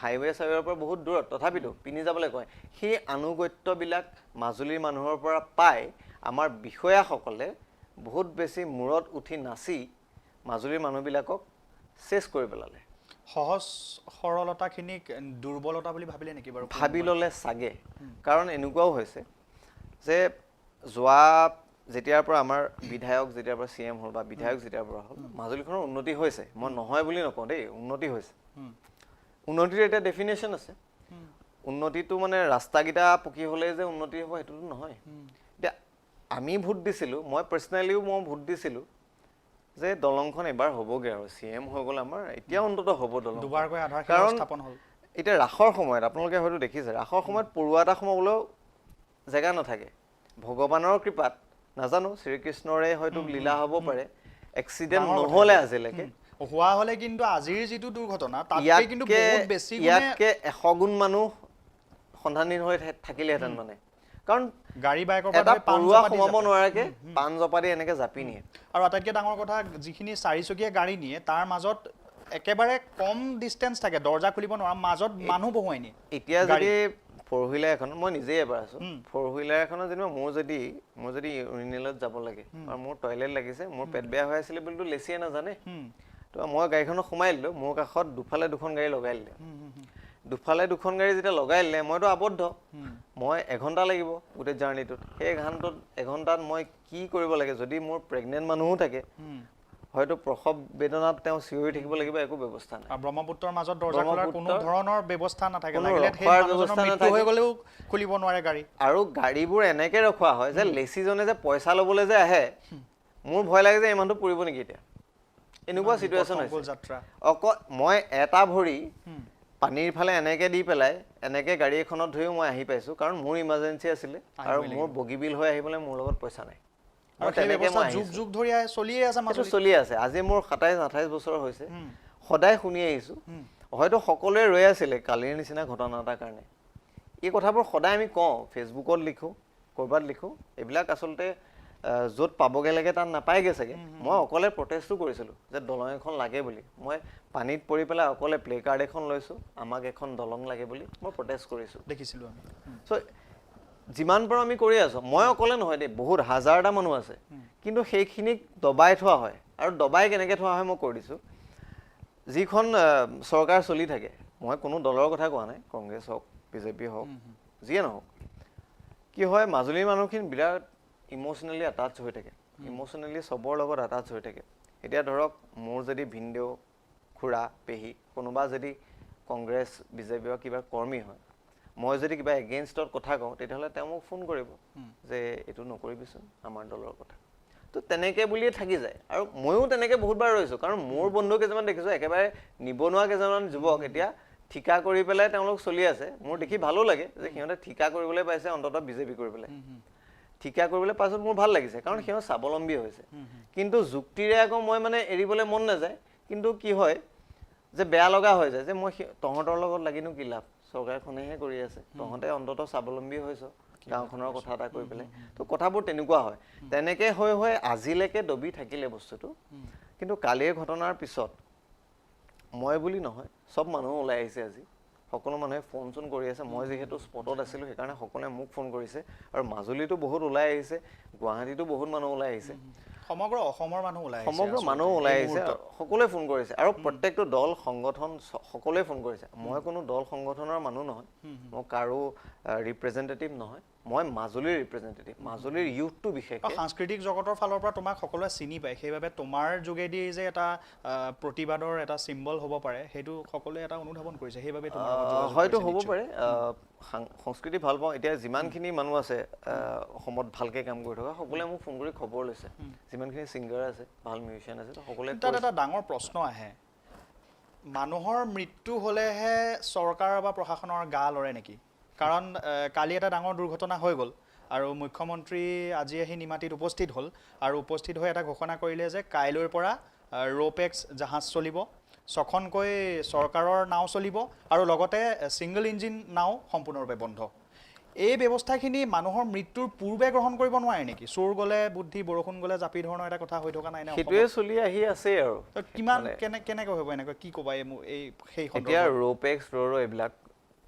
হাইৱে চাইৱেৰ পৰা বহুত দূৰত, তথাপিতো পিন্ধি যাবলৈ কয়। সেই আনুগত্যবিলাক মাজুলীৰ মানুহৰ পৰা পাই আমাৰ বিষয়াসকলে বহুত বেছি মূৰত উঠি নাচি মাজুলীৰ মানুহবিলাকক চেচ কৰি পেলালে। সহজ সৰলতাখিনিক দুৰ্বলতা বুলি ভাবিলে নেকি বাৰু? ভাবি ল'লে চাগে। কাৰণ এনেকুৱাও হৈছে যে যোৱা যেতিয়াৰ পৰা আমাৰ বিধায়ক যেতিয়াৰ পৰা চি এম হ'ল বা বিধায়ক যেতিয়াৰ পৰা হ'ল, মাজুলীখনৰ উন্নতি হৈছে। মই নহয় বুলি নকওঁ দেই, উন্নতি হৈছে। উন্নতিৰ এটা ডেফিনেশ্যন আছে। উন্নতিটো মানে ৰাস্তাকেইটা পকী হ'লেই যে উন্নতি হ'ব সেইটোতো নহয়। এতিয়া আমি ভোট দিছিলোঁ, মই পাৰ্চনেলিও মই ভোট দিছিলোঁ যে দলংখন এবাৰ হ'বগৈ আৰু চি এম হৈ গ'ল আমাৰ, এতিয়া অন্ততঃ হ'ব দলং। দুবাৰকৈ আধাৰশিলা স্থাপন হ'ল। এতিয়া ৰাসৰ সময়ত আপোনালোকে হয়তো দেখিছে, ৰাসৰ সময়ত পৰুৱা এটা সোমাবলৈও জেগা নাথাকে। ভগৱানৰ কৃপাত নাজানো, শ্ৰীকৃষ্ণৰে হয়তো লীলা হ'ব পাৰে, এক্সিডেণ্ট নহ'লে আজিলৈকে। হোৱা হ'লে কিন্তু আজিৰ যিটো দুৰ্ঘটনা তাতকৈ কিন্তু বহুত বেছি, ইয়াতকৈ 100 গুণ মানুহ সন্ধানহীন হৈ থাকিলেহেঁতেন মানে। কাৰণ গাড়ী বাইকৰ এটা পৰুৱা সোমাব নোৱাৰাকে পাণ জপা দি এনেকৈ জাপি নিয়ে। আৰু আটাইতকৈ ডাঙৰ কথা, যিখিনি চাৰিচকীয়া গাড়ী নিয়ে তাৰ মাজত একেবাৰে কম ডিষ্টেঞ্চ থাকে, দৰ্জা খুলিব নোৱাৰা, মাজত মানুহ বহুৱাই নিয়ে। এতিয়া যদি ফ'ৰ হুইলাৰ এখনত, মই নিজেই এবাৰ আছোঁ, ফ'ৰ হুইলাৰ এখনত যেনিবা মোৰ যদি ইউৰিনেলত যাব লাগে আৰু মোৰ টয়লেট লাগিছে, মোৰ পেট বেয়া হৈ আছিলে বুলিতো লেচিয়ে নাজানে, তো মই গাড়ীখনত সোমাই দিলোঁ, মোৰ কাষত দুফালে দুখন গাড়ী লগাই দিলে। দুফালে দুখন গাড়ী যেতিয়া লগাই দিলে, মইতো আবদ্ধ, মই এঘণ্টা লাগিব গোটেই জাৰ্ণিটোত। সেই এঘণ্টাত মই কি কৰিব লাগে, যদি মোৰ প্ৰেগনেণ্ট মানুহো থাকে, হয়তো প্ৰসৱ বেদনাত তেওঁ চিঞৰি থাকিব লাগিব, একো ব্যৱস্থা নাই। ব্ৰহ্মপুত্ৰৰ মাজত দৰ্জা খোলাৰ কোনো ধৰণৰ ব্যৱস্থা নাথাকে, লাগিলে সেই মানুহজনৰ মৃত্যু হৈ গ'লেও খুলিব নোৱাৰে গাড়ী। আৰু গাড়ীবোৰ এনেকৈ ৰখোৱা হয় যে লেচিজনে যে পইচা ল'বলৈ যে আহে, মোৰ ভয় লাগে যে এই মানুহটো পৰিব নেকি এতিয়া, এনেকুৱা চিটুৱেশ্যন হৈছে। অকল মই এটা ভৰি পানীৰ ফালে এনেকৈ দি পেলাই এনেকৈ গাড়ী এখনত ধৰিও মই আহি পাইছোঁ, কাৰণ মোৰ ইমাৰ্জেঞ্চি আছিলে আৰু মোৰ বগীবিল হৈ আহিবলৈ মোৰ লগত পইচা নাই। চলি আছে আজি মোৰ 27-28 বছৰ হৈছে, সদায় শুনি আহিছোঁ। হয়তো সকলোৱে ৰৈ আছিলে কালিৰ নিচিনা ঘটনা এটাৰ কাৰণে। এই কথাবোৰ সদায় আমি কওঁ, ফেচবুকত লিখোঁ, ক'ৰবাত লিখোঁ, এইবিলাক আচলতে য'ত পাবগৈ লাগে তাত নাপায়গৈ চাগে। মই অকলে প্ৰটেষ্টো কৰিছিলোঁ যে দলং এখন লাগে বুলি। মই পানীত পৰি পেলাই অকলে প্লে কাৰ্ড এখন লৈছোঁ, আমাক এখন দলং লাগে বুলি মই প্ৰটেষ্ট কৰিছোঁ, দেখিছিলোঁ আমি। চ' যিমান পাৰোঁ আমি কৰি আছোঁ, মই অকলে নহয় দেই, বহুত হাজাৰটা মানুহ আছে, কিন্তু সেইখিনিক দবাই থোৱা হয়। আৰু দবাই কেনেকৈ থোৱা হয় মই কৈ দিছোঁ। যিখন চৰকাৰ চলি থাকে, মই কোনো দলৰ কথা কোৱা নাই, কংগ্ৰেছ হওক, বিজেপি হওক, যিয়ে নহওক, কি হয় মাজুলীৰ মানুহখিনি বিৰাট ইম'চনেলি এটাচ হৈ থাকে, ইম'চনেলি চবৰ লগত এটাচ হৈ থাকে। এতিয়া ধৰক মোৰ যদি ভিনদেউ, খুৰা, পেহী কোনোবা যদি কংগ্ৰেছ, বিজেপি বা কিবা কৰ্মী হয়, মই যদি কিবা এগেইনষ্টত কথা কওঁ, তেতিয়াহ'লে তেওঁ মোক ফোন কৰিব যে এইটো নকৰিবিচোন, আমাৰ দলৰ কথা। তো তেনেকৈ বুলিয়ে থাকি যায়। আৰু ময়ো তেনেকৈ বহুতবাৰ ৰৈছোঁ, কাৰণ মোৰ বন্ধু কেইজনমান দেখিছোঁ, একেবাৰে নিবনুৱা কেইজনমান যুৱক এতিয়া ঠিকা কৰি পেলাই তেওঁলোক চলি আছে। মোৰ দেখি ভালো লাগে যে সিহঁতে ঠিকা কৰিবলৈ পাইছে, অন্ততঃ বিজেপি কৰি পেলাই ঠিকা কৰিবলৈ পাছত মোৰ ভাল লাগিছে, কাৰণ সিহঁত স্বাৱলম্বী হৈছে। কিন্তু যুক্তিৰে আকৌ মই মানে এৰিবলৈ মন নাযায়। কিন্তু কি হয় যে বেয়া লগা হৈ যায় যে মই তহঁতৰ লগত লাগিনো কি লাভ, চৰকাৰখনেহে কৰি আছে, তহঁতে অন্ততঃ স্বাৱলম্বী হৈছ গাঁওখনৰ কথা এটা কৈ পেলাই। তো কথাবোৰ তেনেকুৱা হয়, তেনেকৈ হৈ হৈ আজিলৈকে দবি থাকিলে বস্তুটো। কিন্তু কালিৰ ঘটনাৰ পিছত মই বুলি নহয়, চব মানুহ ওলাই আহিছে আজি, সকলো মানুহে ফোন চোন কৰি আছে। মই যিহেতু স্পটত আছিলোঁ, সেইকাৰণে সকলোৱে মোক ফোন কৰিছে। আৰু মাজুলীতো বহুত ওলাই আহিছে, গুৱাহাটীতো বহুত মানুহ ওলাই আহিছে, সমগ্ৰ অসমৰ মানুহ ওলাই আহিছে, সমগ্ৰ মানুহ ওলাই আহিছে, সকলোৱে ফোন কৰিছে। আৰু প্ৰত্যেকটো দল সংগঠন সকলোৱে ফোন কৰিছে। মই কোনো দল সংগঠনৰ মানুহ নহয়, মই কাৰো ৰিপ্ৰেজেণ্টেটিভ নহয়, মই মাজুলীৰ ৰিপ্ৰেজেণ্টেটিভ, মাজুলীৰ ইউথটো বিশেষকৈ। সাংস্কৃতিক জগতৰ ফালৰ পৰা তোমাক সকলোৱে চিনি পায়, সেইবাবে তোমাৰ যোগেদি যে এটা প্ৰতিবাদৰ এটা চিম্বল হ'ব পাৰে সেইটো সকলোৱে এটা অনুধাৱন কৰিছে, সেইবাবে তোমাৰ হয়তো হ'ব পাৰে। সংস্কৃতি ভাল পাওঁ। এতিয়া যিমানখিনি মানুহ আছে অসমত ভালকৈ কাম কৰি থকা, সকলোৱে মোক ফোন কৰি খবৰ লৈছে। যিমানখিনি ছিংগাৰ আছে, ভাল মিউজিচিয়ান আছে, সকলোৱে। তাত এটা ডাঙৰ প্ৰশ্ন আহে, মানুহৰ মৃত্যু হ'লেহে চৰকাৰ বা প্ৰশাসনৰ গা লৰে নেকি? কাৰণ কালি এটা ডাঙৰ দুৰ্ঘটনা হৈ গ'ল আৰু মুখ্যমন্ত্ৰী আজি আহি নিমাতীত উপস্থিত হ'ল আৰু উপস্থিত হৈ এটা ঘোষণা কৰিলে যে কাইলৈৰ পৰা ৰ'পেক্স জাহাজ চলিব, ছখনকৈ চৰকাৰৰ নাও চলিব আৰু লগতে ছিংগল ইঞ্জিন নাও সম্পূৰ্ণৰূপে বন্ধ। এই ব্যৱস্থাখিনি মানুহৰ মৃত্যুৰ পূৰ্বে গ্ৰহণ কৰিব নোৱাৰে নেকি? চোৰ গ'লে বুদ্ধি, বৰষুণ গ'লে জাপি ধৰণৰ এটা কথা হৈ থকা নাই নে? সেইটোৱে চলি আহি আছে। আৰু কিমান কেনেকৈ হ'ব, এনেকৈ কি ক'বা এই সেই এতিয়া ৰ'পেক্স ৰ' এইবিলাক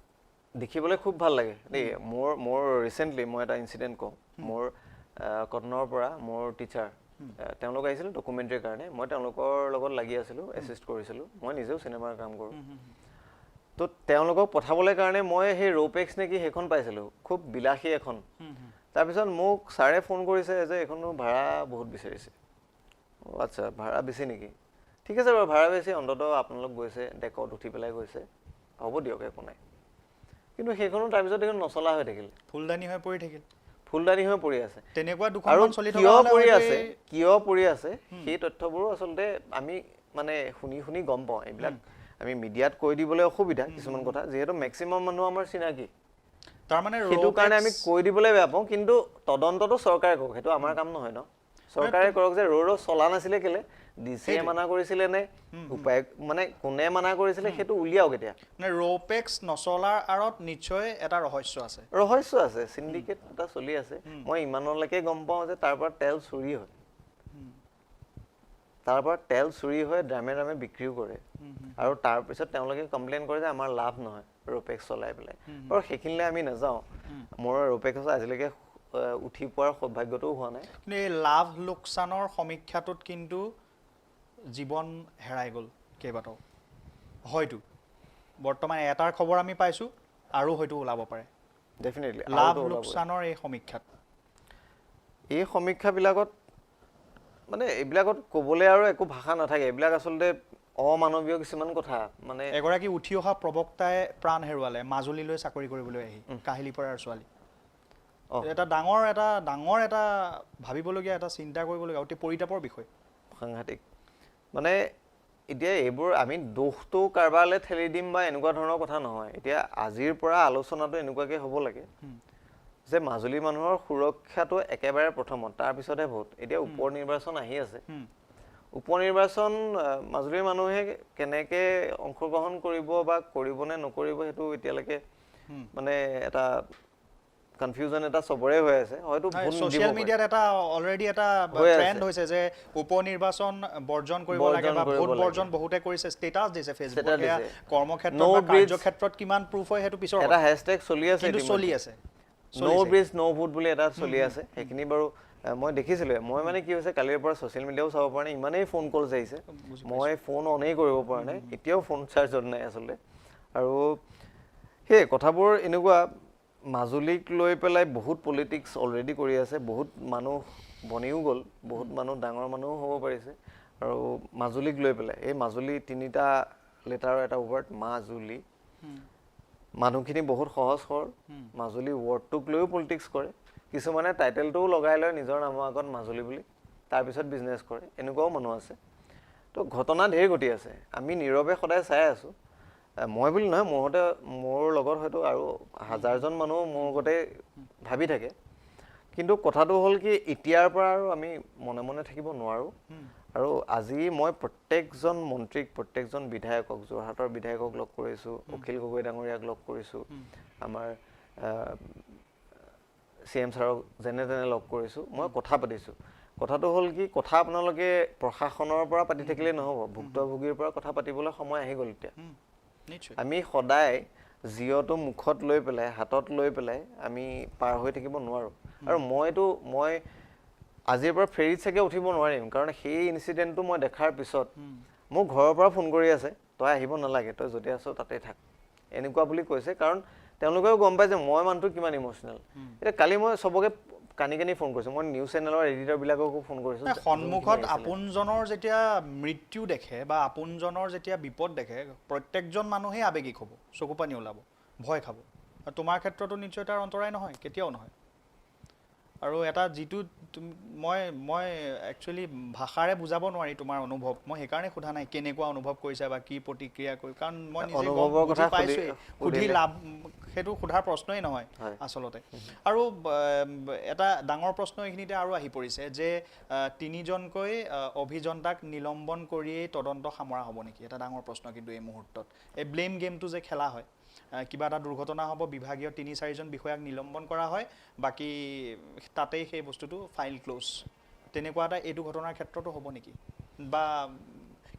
দেখিবলৈ খুব ভাল লাগে দেই। মোৰ মোৰ ৰিচেণ্টলি মই এটা ইনচিডেণ্ট কওঁ। মোৰ কটনৰ পৰা মোৰ টিচাৰ তেওঁলোক আহিছিল ডকুমেণ্টেৰীৰ কাৰণে, মই তেওঁলোকৰ লগত লাগি আছিলোঁ, এছিষ্ট কৰিছিলোঁ। মই নিজেও চিনেমাৰ কাম কৰোঁ। তো তেওঁলোকক পঠাবলৈ কাৰণে মই সেই ৰ'পেক্স নেকি সেইখন পাইছিলোঁ, খুব বিলাসী এখন। তাৰপিছত মোক ছাৰে ফোন কৰিছে যে এইখনো ভাড়া বহুত বিচাৰিছে। আচ্ছা, ভাড়া বেছি নেকি? ঠিক আছে বাৰু, ভাড়া বেছি, অন্ততঃ আপোনালোক গৈছে, ডেকত উঠি পেলাই গৈছে, হ'ব দিয়ক, একো নাই। কিন্তু সেইখনো তাৰপিছত এইখন নচলা হৈ থাকিল, ফুলদানি হৈ পৰি থাকিল, ফুলদানি হৈ পৰি আছে। তেনেকুৱা আৰু কিয় পৰি আছে, কিয় পৰি আছে সেই তথ্যবোৰো আচলতে আমি মানে শুনি শুনি গম পাওঁ। এইবিলাক আমি মিডিয়াত কৈ দিবলৈ অসুবিধা কিছুমান কথা, যিহেতু মেক্সিমাম মানুহ আমাৰ চিনাকি, তাৰমানে সেইটো কাৰণে আমি কৈ দিবলৈ বেয়া পাওঁ। কিন্তু তদন্তটো চৰকাৰে কৰক, সেইটো আমাৰ কাম নহয় ন। চৰকাৰে কৰক যে ৰ' চলা নাছিলে কেলে, ডি চিয়ে মানা কৰিছিলে নে উপায় মানে কোনে মানা কৰিছিলে সেইটো উলিয়াওক। এতিয়া মানে ৰ'পেক্স নচলাৰ আঁৰত নিশ্চয় এটা ৰহস্য আছে, ৰহস্য আছে, চিণ্ডিকেট এটা চলি আছে। মই ইমানলৈকে গম পাওঁ যে তাৰ পৰা তেল চুৰি হয়, তাৰ পৰা তেল চুৰি হৈ ড্ৰামে ড্ৰামে বিক্ৰীও কৰে। আৰু তাৰপিছত তেওঁলোকে কমপ্লেইন কৰে যে আমাৰ লাভ নহয় ৰ'পেক্স চলাই পেলাই। বাৰু সেইখিনিলৈ আমি নাযাওঁ, মোৰ ৰ'পেক্স আজিলৈকে উঠি পোৱাৰ সৌভাগ্যটোও হোৱা নাই। কিন্তু এই লাভ লোকচানৰ সমীক্ষাটোত কিন্তু জীৱন হেৰাই গ'ল কেইবাটাও। হয়তো বৰ্তমান এটাৰ খবৰ আমি পাইছোঁ, আৰু হয়তো ওলাব পাৰে। ডেফিনেটলি লাভ লোকচানৰ এই সমীক্ষাত, এই সমীক্ষাবিলাকত মানে এইবিলাকত ক'বলৈ আৰু একো ভাষা নাথাকে। এইবিলাক আচলতে অমানৱীয় কিছুমান কথা। মানে এগৰাকী উঠি অহা প্ৰবক্তাই প্ৰাণ হেৰুৱালে মাজুলীলৈ চাকৰি কৰিবলৈ আহি, কাহিলীপাৰাৰ ছোৱালী। এটা ডাঙৰ এটা ভাবিবলগীয়া, এটা চিন্তা কৰিবলগীয়া, অতি পৰিতাপৰ বিষয়, সাংঘাতিক। মানে এতিয়া এইবোৰ আমি দোষটো কাৰোবালৈ ঠেলি দিম বা এনেকুৱা ধৰণৰ কথা নহয়। এতিয়া আজিৰ পৰা আলোচনাটো এনেকুৱাকৈ হ'ব লাগে যে মাজুলী মানুহৰ সুৰক্ষাটো একেবাৰে প্ৰথমত, তাৰপিছতহে ভোট। এতিয়া উপ নিৰ্বাচন আহি আছে, উপ নিৰ্বাচন মাজুলীৰ মানুহে কেনেকৈ অংশগ্ৰহণ কৰিব বা কৰিবনে নকৰিব সেইটো এতিয়ালৈকে মানে এটা কনফিউজন এটা চবৰে হৈ আছে। হয়তো ছ'চিয়েল মিডিয়াত এটা অলৰেডি এটা ট্ৰেণ্ড হৈছে যে উপ নিৰ্বাচন বৰ্জন কৰিব লাগে বা ভোট বৰ্জন বহুতে কৰিছে, ষ্টেটাছ দিছে ফেচবুকত। কৰ্মক্ষেত্ৰত বা কাৰ্যক্ষেত্ৰত কিমান প্ৰুফ হয় সেইটো পিছৰ এটা হেছটেগ চলি আছে, কিন্তু চলি আছে ন' ব্ৰিজ ন' ভোট বুলি এটা চলি আছে। সেইখিনি বাৰু মই দেখিছিলোঁ। মই মানে কি হৈছে, কালিৰ পৰা ছ'চিয়েল মিডিয়াও চাব পৰা নাই, ইমানেই ফোন কলছ আহিছে, মই ফোন অনেই কৰিব পৰা নাই, এতিয়াও ফোন চাৰ্জত নাই আচলতে। আৰু সেই কথাবোৰ এনেকুৱা, মাজুলীক লৈ পেলাই বহুত পলিটিক্স অলৰেডি কৰি আছে, বহুত মানুহ বনিও গ'ল, বহুত মানুহ ডাঙৰ মানুহো হ'ব পাৰিছে। আৰু মাজুলীক লৈ পেলাই এই মাজুলী তিনিটা লেটাৰৰ এটা ৱৰ্ড মাজুলী, মানুহখিনি বহুত সহজ সৰল, মাজুলী ৱৰ্ডটোক লৈও পলিটিক্স কৰে। কিছুমানে টাইটেলটোও লগাই লয় নিজৰ নামৰ আগত মাজুলী বুলি, তাৰপিছত বিজনেছ কৰে, এনেকুৱাও মানুহ আছে। তো ঘটনা ঢেৰ ঘটি আছে, আমি নীৰৱে সদায় চাই আছোঁ। মই বুলি নহয়, মোৰ সতে মোৰ লগত হয়তো আৰু হাজাৰজন মানুহ মোৰ লগতে ভাবি থাকে। কিন্তু কথাটো হ'ল কি, এতিয়াৰ পৰা আৰু আমি মনে মনে থাকিব নোৱাৰোঁ। আৰু আজি মই প্ৰত্যেকজন মন্ত্ৰীক, প্ৰত্যেকজন বিধায়কক, যোৰহাটৰ বিধায়কক লগ কৰিছোঁ, অখিল গগৈ ডাঙৰীয়াক লগ কৰিছোঁ, আমাৰ চি এম ছাৰক যেনে তেনে লগ কৰিছোঁ, মই কথা পাতিছোঁ। কথাটো হ'ল কি, কথা আপোনালোকে প্ৰশাসনৰ পৰা পাতি থাকিলেই নহ'ব, ভুক্তভোগীৰ পৰা কথা পাতিবলৈ সময় আহি গ'ল এতিয়া। আমি সদায় জিঅ'টো মুখত লৈ পেলাই, হাতত লৈ পেলাই আমি পাৰ হৈ থাকিব নোৱাৰোঁ। আৰু মই আজিৰ পৰা ফেৰীত চাগে উঠিব নোৱাৰিম, কাৰণ সেই ইনচিডেণ্টটো মই দেখাৰ পিছত মোক ঘৰৰ পৰা ফোন কৰি আছে, তই আহিব নালাগে, তই য'তে আছ তাতে থাক, এনেকুৱা বুলি কৈছে। কাৰণ তেওঁলোকেও গম পায় যে মই মানুহটো কিমান ইম'চনেল। এতিয়া কালি মই চবকে কানি কানি ফোন কৰিছোঁ, মই নিউজ চেনেলৰ এডিটৰবিলাককো ফোন কৰিছোঁ। সন্মুখত আপোনজনৰ যেতিয়া মৃত্যু দেখে বা আপোনজনৰ যেতিয়া বিপদ দেখে, প্ৰত্যেকজন মানুহেই আৱেগিক হ'ব, চকু পানী ওলাব, ভয় খাব। তোমাৰ ক্ষেত্ৰতো নিশ্চয় তাৰ অন্তৰাই নহয়, কেতিয়াও নহয়। আৰু এটা যিটো মই মই একচুৱেলি ভাষাৰে বুজাব নোৱাৰি তোমাৰ অনুভৱ, মই সেইকাৰণে সোধা নাই কেনেকুৱা অনুভৱ কৰিছা বা কি প্ৰতিক্ৰিয়া কৰি, কাৰণ মই নিজে বুজি পাইছোঁৱেই, সুধি লাভ সেইটো সোধাৰ প্ৰশ্নই নহয় আচলতে। আৰু এটা ডাঙৰ প্ৰশ্ন এইখিনিতে আৰু আহি পৰিছে যে তিনিজনকৈ অভিযন্তাক নিলম্বন কৰিয়েই তদন্ত সামৰা হ'ব নেকি? এটা ডাঙৰ প্ৰশ্ন কিন্তু এই মুহূৰ্তত। এই ব্লেম গেমটো যে খেলা হয়, কিবা এটা দুৰ্ঘটনা হ'ব, বিভাগীয় 3-4জন বিষয়াক নিলম্বন কৰা হয়, বাকী তাতেই সেই বস্তুটো ফাইল ক্ল'জ, তেনেকুৱা এটা এইটো ঘটনাৰ ক্ষেত্ৰতো হ'ব নেকি বা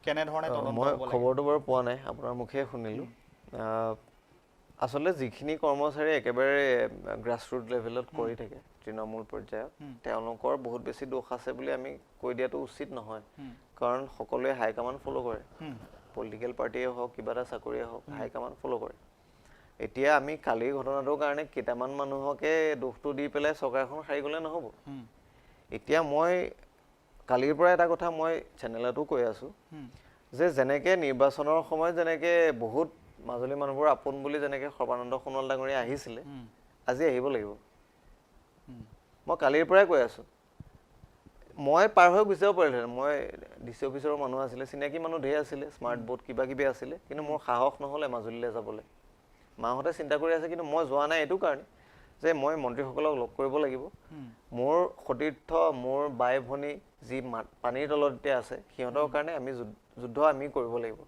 কেনেধৰণে তদন্ত হ'ব লাগে? খবৰটো বাৰু পোৱা নাই, আপোনাৰ মুখে শুনিলোঁ। আচলতে যিখিনি কৰ্মচাৰী একেবাৰে গ্ৰাছৰুট লেভেলত কৰি থাকে, তৃণমূল পৰ্যায়ত, তেওঁলোকৰ বহুত বেছি দোষ আছে বুলি আমি কৈ দিয়াটো উচিত নহয়, কাৰণ সকলোৱে হাইকমাণ্ড ফ'ল' কৰে, পলিটিকেল পাৰ্টিয়ে হওক কিবা এটা চাকৰিয়ে হওক হাইকমাণ্ড ফ'ল' কৰে। এতিয়া আমি কালিৰ ঘটনাটোৰ কাৰণে কেইটামান মানুহকে দোষটো দি পেলাই চৰকাৰখন সাৰি গ'লে নহ'ব। এতিয়া মই কালিৰ পৰা এটা কথা মই চেনেলতো কৈ আছোঁ যে যেনেকৈ নিৰ্বাচনৰ সময়ত যেনেকৈ বহুত মাজুলী মানুহবোৰ আপোন বুলি যেনেকৈ সৰ্বানন্দ সোণোৱাল ডাঙৰীয়া আহিছিলে, আজি আহিব লাগিব। মই কালিৰ পৰাই কৈ আছোঁ, মই পাৰ হৈ গুচি যাব পাৰিলোহেঁতেন, মই ডি চি অফিচৰ মানুহ আছিলে, চিনাকি মানুহ ঢেৰ আছিলে, স্মাৰ্ট বোৰ্ড কিবা কিবি আছিলে, কিন্তু মোৰ সাহস নহ'লে মাজুলীলৈ যাবলৈ। মাহঁতে চিন্তা কৰি আছে, কিন্তু মই যোৱা নাই এইটো কাৰণে যে মই মন্ত্ৰীসকলক লগ কৰিব লাগিব, মোৰ সতীৰ্থ মোৰ বাই ভনী যি পানীৰ তলত এতিয়া আছে সিহঁতৰ কাৰণে আমি যুদ্ধ আমি কৰিব লাগিব।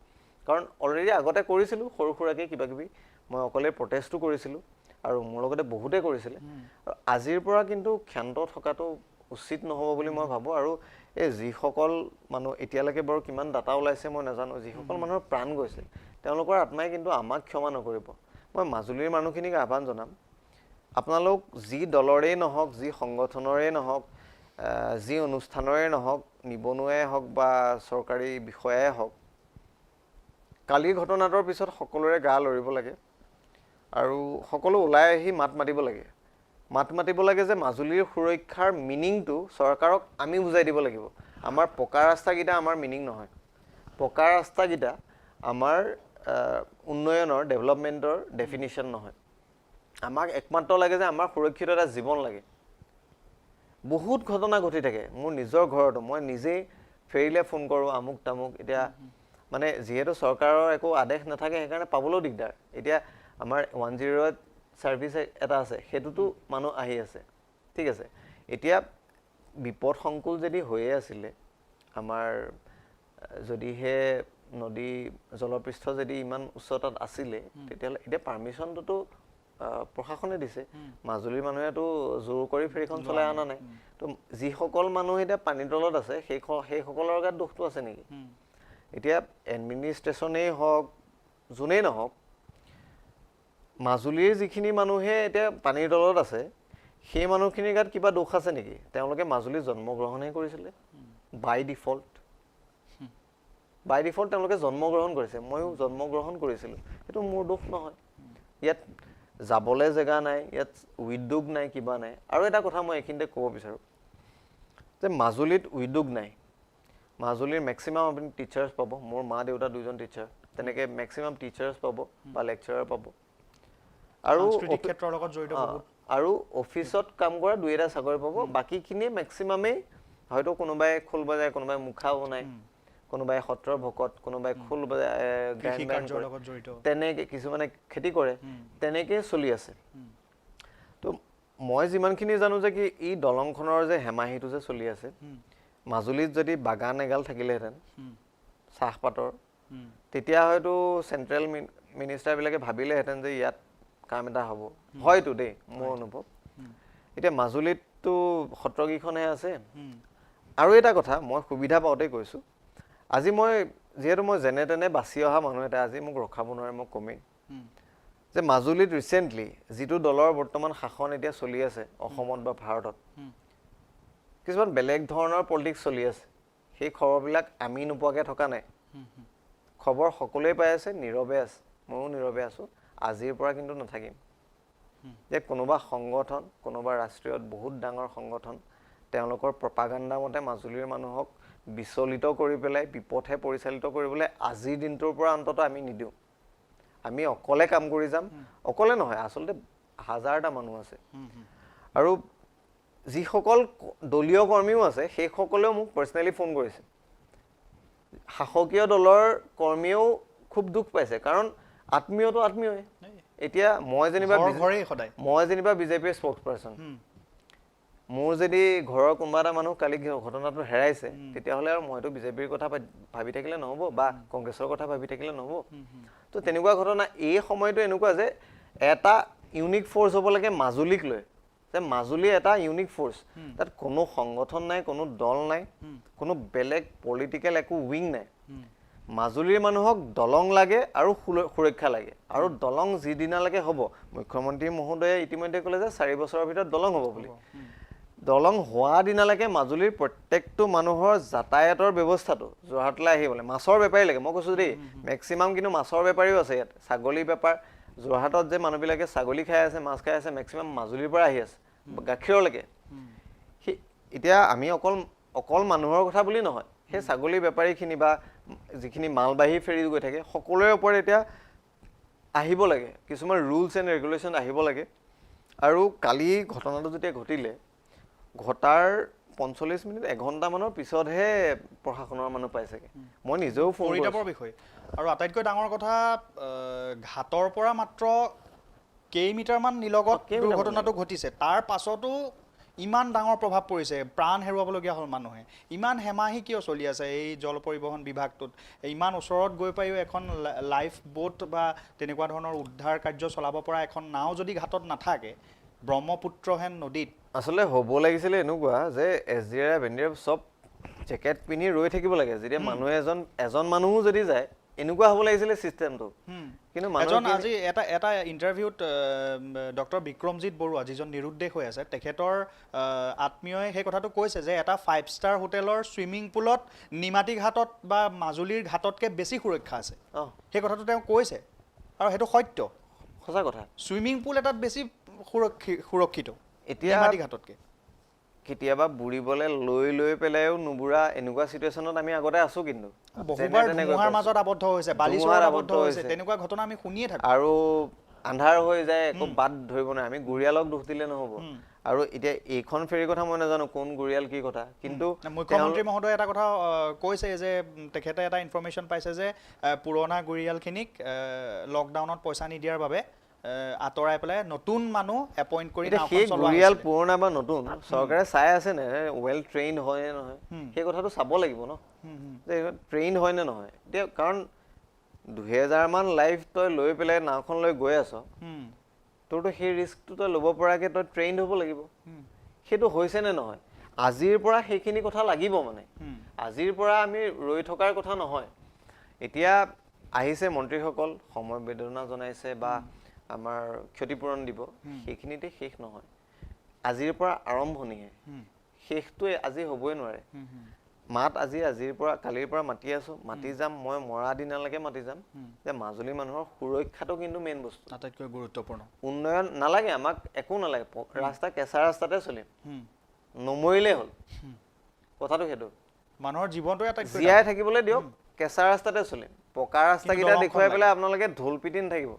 কাৰণ অলৰেডি আগতে কৰিছিলোঁ সৰু সুৰাকৈ কিবা কিবি, মই অকলে প্ৰটেষ্টো কৰিছিলোঁ আৰু মোৰ লগতে বহুতে কৰিছিলে। আৰু আজিৰ পৰা কিন্তু ক্ষান্ত থকাটো উচিত নহ'ব বুলি মই ভাবোঁ। আৰু এই যিসকল মানুহ এতিয়ালৈকে বাৰু কিমান ডাটা ওলাইছে মই নাজানো, যিসকল মানুহৰ প্ৰাণ গৈছে তেওঁলোকৰ আত্মাই কিন্তু আমাক ক্ষমা নকৰিব। মই মাজুলীৰ মানুহখিনিক আহ্বান জনাম, আপোনালোক যি দলৰেই নহওক, যি সংগঠনৰেই নহওক, যি অনুষ্ঠানৰে নহওক, নিবনুৱাই হওক বা চৰকাৰী বিষয়াই হওক, কালিৰ ঘটনাটোৰ পিছত সকলোৰে গা লৰিব লাগে আৰু সকলো ওলাই আহি মাত মাতিব লাগে। মাত মাতিব লাগে যে মাজুলীৰ সুৰক্ষাৰ মিনিংটো চৰকাৰক আমি বুজাই দিব লাগিব। আমাৰ পকা ৰাস্তাকেইটা আমাৰ মিনিং নহয়, পকা ৰাস্তাকেইটা আমাৰ উন্নয়নৰ ডেভেলপমেণ্টৰ ডেফিনিশ্যন নহয়। আমাক একমাত্ৰ লাগে যে আমাৰ সুৰক্ষিত এটা জীৱন লাগে। বহুত ঘটনা ঘটি থাকে মোৰ নিজৰ ঘৰতো, মই নিজেই ফেৰীলৈ ফোন কৰোঁ আমুক তামুক। এতিয়া মানে যিহেতু চৰকাৰৰ একো আদেশ নাথাকে সেইকাৰণে পাবলৈও দিগদাৰ। এতিয়া আমাৰ 108 ছাৰ্ভিচ এটা আছে, সেইটোতো মানুহ আহি আছে, ঠিক আছে। এতিয়া বিপদসংকুল যদি হৈয়ে আছিলে আমাৰ, যদিহে নদী জলপৃষ্ঠ যদি ইমান উচ্চতাত আছিলে, তেতিয়াহ'লে এতিয়া পাৰ্মিশ্যনটোতো প্ৰশাসনে দিছে, মাজুলীৰ মানুহেতো জোৰ কৰি ফেৰীখন চলাই অনা নাই। তো যিসকল মানুহ এতিয়া পানীৰ তলত আছে সেইসকলৰ গাত দোষটো আছে নেকি? এতিয়া এডমিনিষ্ট্ৰেশ্যনেই হওক যোনেই নহওক, মাজুলীৰ যিখিনি মানুহে এতিয়া পানীৰ তলত আছে সেই মানুহখিনিৰ গাত কিবা দোষ আছে নেকি? তেওঁলোকে মাজুলীত জন্মগ্ৰহণহে কৰিছিলে, বাই ডিফল্ট, বাই ডিফল্ট তেওঁলোকে জন্মগ্ৰহণ কৰিছে। ময়ো জন্মগ্ৰহণ কৰিছিলোঁ, সেইটো মোৰ দোষ নহয়। ইয়াত যাবলৈ জেগা নাই, ইয়াত উদ্যোগ নাই, কিবা নাই। আৰু এটা কথা মই এইখিনিতে ক'ব বিচাৰোঁ যে মাজুলীত উদ্যোগ নাই, মাজুলীৰ মেক্সিমাম আপুনি টিচাৰ্ছ পাব, মোৰ মা দেউতা দুজন টিচাৰ, তেনেকৈ মেক্সিমাম টিচাৰ্ছ পাব বা লেকচাৰাৰ পাব, আৰু আৰু অফিচত কাম কৰা দুই এটা চাকৰি পাব, বাকীখিনিয়ে মেক্সিমামেই হয়তো কোনোবাই খোল বজায়, কোনোবাই মুখা বনায়, কোনোবাই সত্ৰৰ ভকত, কোনোবাই খোল বজায়, তেনেকৈ কিছুমানে খেতি কৰে, তেনেকৈ চলি আছে। তো মই যিমানখিনি জানো যে কি এই দলংখনৰ যে হেমাহিটো যে চলি আছে, মাজুলীত যদি বাগান এগাল থাকিলেহেঁতেন চাহপাতৰ, তেতিয়া হয়তো চেণ্ট্ৰেল মিনিষ্টাৰবিলাকে ভাবিলেহেঁতেন যে ইয়াত কাম এটা হ'ব, হয়তো দেই মোৰ অনুভৱ। এতিয়া মাজুলীততো সত্ৰকেইখনহে আছে। আৰু এটা কথা মই সুবিধা পাওঁতেই কৈছোঁ, আজি মই যিহেতু মই যেনে তেনে বাচি অহা মানুহ এটা, আজি মোক ৰখাব নোৱাৰে, মই কমেই যে মাজুলীত ৰিচেণ্টলি যিটো দলৰ বৰ্তমান শাসন এতিয়া চলি আছে অসমত বা ভাৰতত, কিছুমান বেলেগ ধৰণৰ পলিটিক্স চলি আছে। সেই খবৰবিলাক আমি নোপোৱাকৈ থকা নাই, খবৰ সকলোৱে পাই আছে, নীৰৱে আছে, ময়ো নীৰৱে আছোঁ। আজিৰ পৰা কিন্তু নাথাকিম। যে কোনোবা সংগঠন, কোনোবা ৰাষ্ট্ৰীয়ত বহুত ডাঙৰ সংগঠন, তেওঁলোকৰ প্ৰপাগাণ্ডা মতে মাজুলীৰ মানুহক বিচলিত কৰি পেলাই বিপথে পৰিচালিত কৰিবলৈ আজিৰ দিনটোৰ পৰা অন্ততঃ আমি নিদিওঁ। আমি অকলে কাম কৰি যাম, অকলে নহয় আচলতে হাজাৰটা মানুহ আছে। আৰু যিসকল দলীয় কৰ্মীও আছে সেইসকলেও মোক পাৰ্চনেলি ফোন কৰিছে। শাসকীয় দলৰ কৰ্মীয়েও খুব দুখ পাইছে, কাৰণ আত্মীয়টো আত্মীয়ই। এতিয়া মই যেনিবা বিজেপিৰ স্প'ক্স পাৰ্চন, মোৰ যদি ঘৰৰ কোনোবা এটা মানুহ কালি ঘটনাটো হেৰাইছে, তেতিয়াহ'লে আৰু মইতো বিজেপিৰ কথা ভাবি থাকিলে নহ'ব বা কংগ্ৰেছৰ কথা ভাবি থাকিলে নহ'ব। তো তেনেকুৱা ঘটনা এই সময়টো এনেকুৱা যে এটা ইউনিক ফ'ৰ্চ হ'ব লাগে মাজুলীক লৈ, যে মাজুলী এটা ইউনিক ফ'ৰ্চ, তাত কোনো সংগঠন নাই, কোনো দল নাই, কোনো বেলেগ পলিটিকেল একো উইং নাই। মাজুলীৰ মানুহক দলং লাগে আৰু সুৰক্ষা লাগে, আৰু দলং যিদিনালৈকে হ'ব, মুখ্যমন্ত্ৰী মহোদয়ে ইতিমধ্যে ক'লে যে 4 বছৰৰ ভিতৰত দলং হ'ব বুলি। দলং হোৱা দিনালৈকে মাজুলীৰ প্ৰত্যেকটো মানুহৰ যাতায়াতৰ ব্যৱস্থাটো যোৰহাটলৈ আহিবলৈ, মাছৰ বেপাৰী লাগে, মই কৈছোঁ দেই, মেক্সিমাম কিন্তু মাছৰ বেপাৰীও আছে ইয়াত, ছাগলী বেপাৰ, যোৰহাটত যে মানুহবিলাকে ছাগলী খাই আছে, মাছ খাই আছে, মেক্সিমাম মাজুলীৰ পৰা আহি আছে, গাখীৰলৈকে। সেই এতিয়া আমি অকল মানুহৰ কথা বুলি নহয়, সেই ছাগলী বেপাৰীখিনি বা যিখিনি মালবাহী ফেৰী গৈ থাকে সকলোৰে ওপৰত এতিয়া আহিব লাগে কিছুমান ৰুলছ এণ্ড ৰেগুলেশ্যন আহিব লাগে। আৰু কালি ঘটনাটো যেতিয়া ঘটিলে, ঘটাৰ 45 মিনিট এঘণ্টামানৰ পিছতহে প্ৰশাসনৰ মানুহ পাইছেগৈ। মই নিজেও ফোন পৰিতাপৰ বিষয়। আৰু আটাইতকৈ ডাঙৰ কথা, ঘাটৰ পৰা মাত্ৰ কেইমিটাৰমান নিলগত দুৰ্ঘটনাটো ঘটিছে, তাৰ পাছতো ইমান ডাঙৰ প্ৰভাৱ পৰিছে, প্ৰাণ হেৰুৱাবলগীয়া হ'ল মানুহে। ইমান হেমাহি কিয় চলি আছে এই জল পৰিবহণ বিভাগটোত? ইমান ওচৰত গৈ পাইও এখন লাইফ বোট বা তেনেকুৱা ধৰণৰ উদ্ধাৰ কাৰ্য চলাব পৰা এখন নাও যদি ঘাটত নাথাকে, ব্ৰহ্মপুত্ৰহেন নদীত। আচলতে হ'ব লাগিছিলে এনেকুৱা যে S D R F, N D R F চব জেকেট পিন্ধি ৰৈ থাকিব লাগে, যেতিয়া মানুহ এজন মানুহো যদি যায়, এনেকুৱা হ'ব লাগিছিলে চিষ্টেমটো। কিন্তু এজন আজি এটা ইণ্টাৰভিউত ডক্টৰ বিক্ৰমজিৎ বৰুৱা, যিজন নিৰুদ্দেশ হৈ আছে, তেখেতৰ আত্মীয়ই সেই কথাটো কৈছে যে এটা 5 ষ্টাৰ হোটেলৰ চুইমিং পুলত নিমাতী ঘাটত বা মাজুলীৰ ঘাটতকৈ বেছি সুৰক্ষা আছে। সেই কথাটো তেওঁ কৈছে আৰু সেইটো সত্য, সঁচা কথা। চুইমিং পুল এটাত বেছি সুৰক্ষিত এতিয়া নিমাতী ঘাটতকৈ। কেতিয়াবা বুৰিবলৈ লৈ লৈ পেলাইও নুবুৰা এনেকুৱা চিটুৱেশ্যনত আমি আগতে আছোঁ, কিন্তু বহুবাৰ ধুমুহাৰ মাজত আবদ্ধ হৈছে, বালিচৰত আবদ্ধ হৈছে, তেনেকুৱা ঘটনা আমি শুনিয়ে থাকোঁ। আৰু আন্ধাৰ হৈ যায়, একো বাট ধৰিব নোৱাৰে। আমি গুৰিয়ালক দোষ দিলে নহ'ব। আৰু এতিয়া এইখন ফেৰীৰ কথা মই নাজানো কোন গুৰিয়াল কি কথা, কিন্তু মুখ্যমন্ত্ৰী মহোদয়ে এটা কথা কৈছে যে তেখেতে এটা ইনফৰ্মেশ্যন পাইছে যে পুৰণা গুৰিয়ালখিনিক লকডাউনত পইচা নিদিয়াৰ বাবে আঁতৰাই পেলাই নতুন মানুহ এপইণ্ট কৰি সেই গুৰিয়াল পুৰণা বা নতুন চৰকাৰে চাই আছে নে, ৱেল ট্ৰেইন হয় নে নহয় সেই কথাটো চাব লাগিব ন, যে ট্ৰেইন হয় নে নহয়। এতিয়া কাৰণ 2000মান লাইফ তই লৈ পেলাই নাওখন লৈ গৈ আছ, তোৰতো সেই ৰিস্কটো তই ল'ব পৰাকৈ তই ট্ৰেইন হ'ব লাগিব। সেইটো হৈছে নে নহয় আজিৰ পৰা সেইখিনি কথা লাগিব, মানে আজিৰ পৰা আমি ৰৈ থকাৰ কথা নহয়। এতিয়া আহিছে মন্ত্ৰীসকল, সমবেদনা জনাইছে বা আমাৰ ক্ষতিপূৰণ দিব, সেইখিনিতে শেষ নহয়। আজিৰ পৰা আৰম্ভণিহে, শেষটোৱে আজি হ'বই নোৱাৰে। মাত আজি আজিৰ পৰা কালিৰ পৰা মাতি আছোঁ, মাতি যাম, মই মৰা দিনালৈকে মাতি যাম যে মাজুলী মানুহৰ সুৰক্ষাটো কিন্তু মেইন বস্তু, আটাইতকৈ গুৰুত্বপূৰ্ণ। উন্নয়ন নালাগে আমাক, একো নালাগে, ৰাস্তা কেঁচা ৰাস্তাতে চলিম, নমৰিলেই হ'ল। কথাটো সেইটো, মানুহৰ জীৱনটো আটাইতকৈ জীয়াই থাকিবলৈ দিয়ক, কেঁচা ৰাস্তাতে চলিম। পকা ৰাস্তাকেইটা দেখুৱাই পেলাই আপোনালোকে ঢোল পিটি নাথাকিব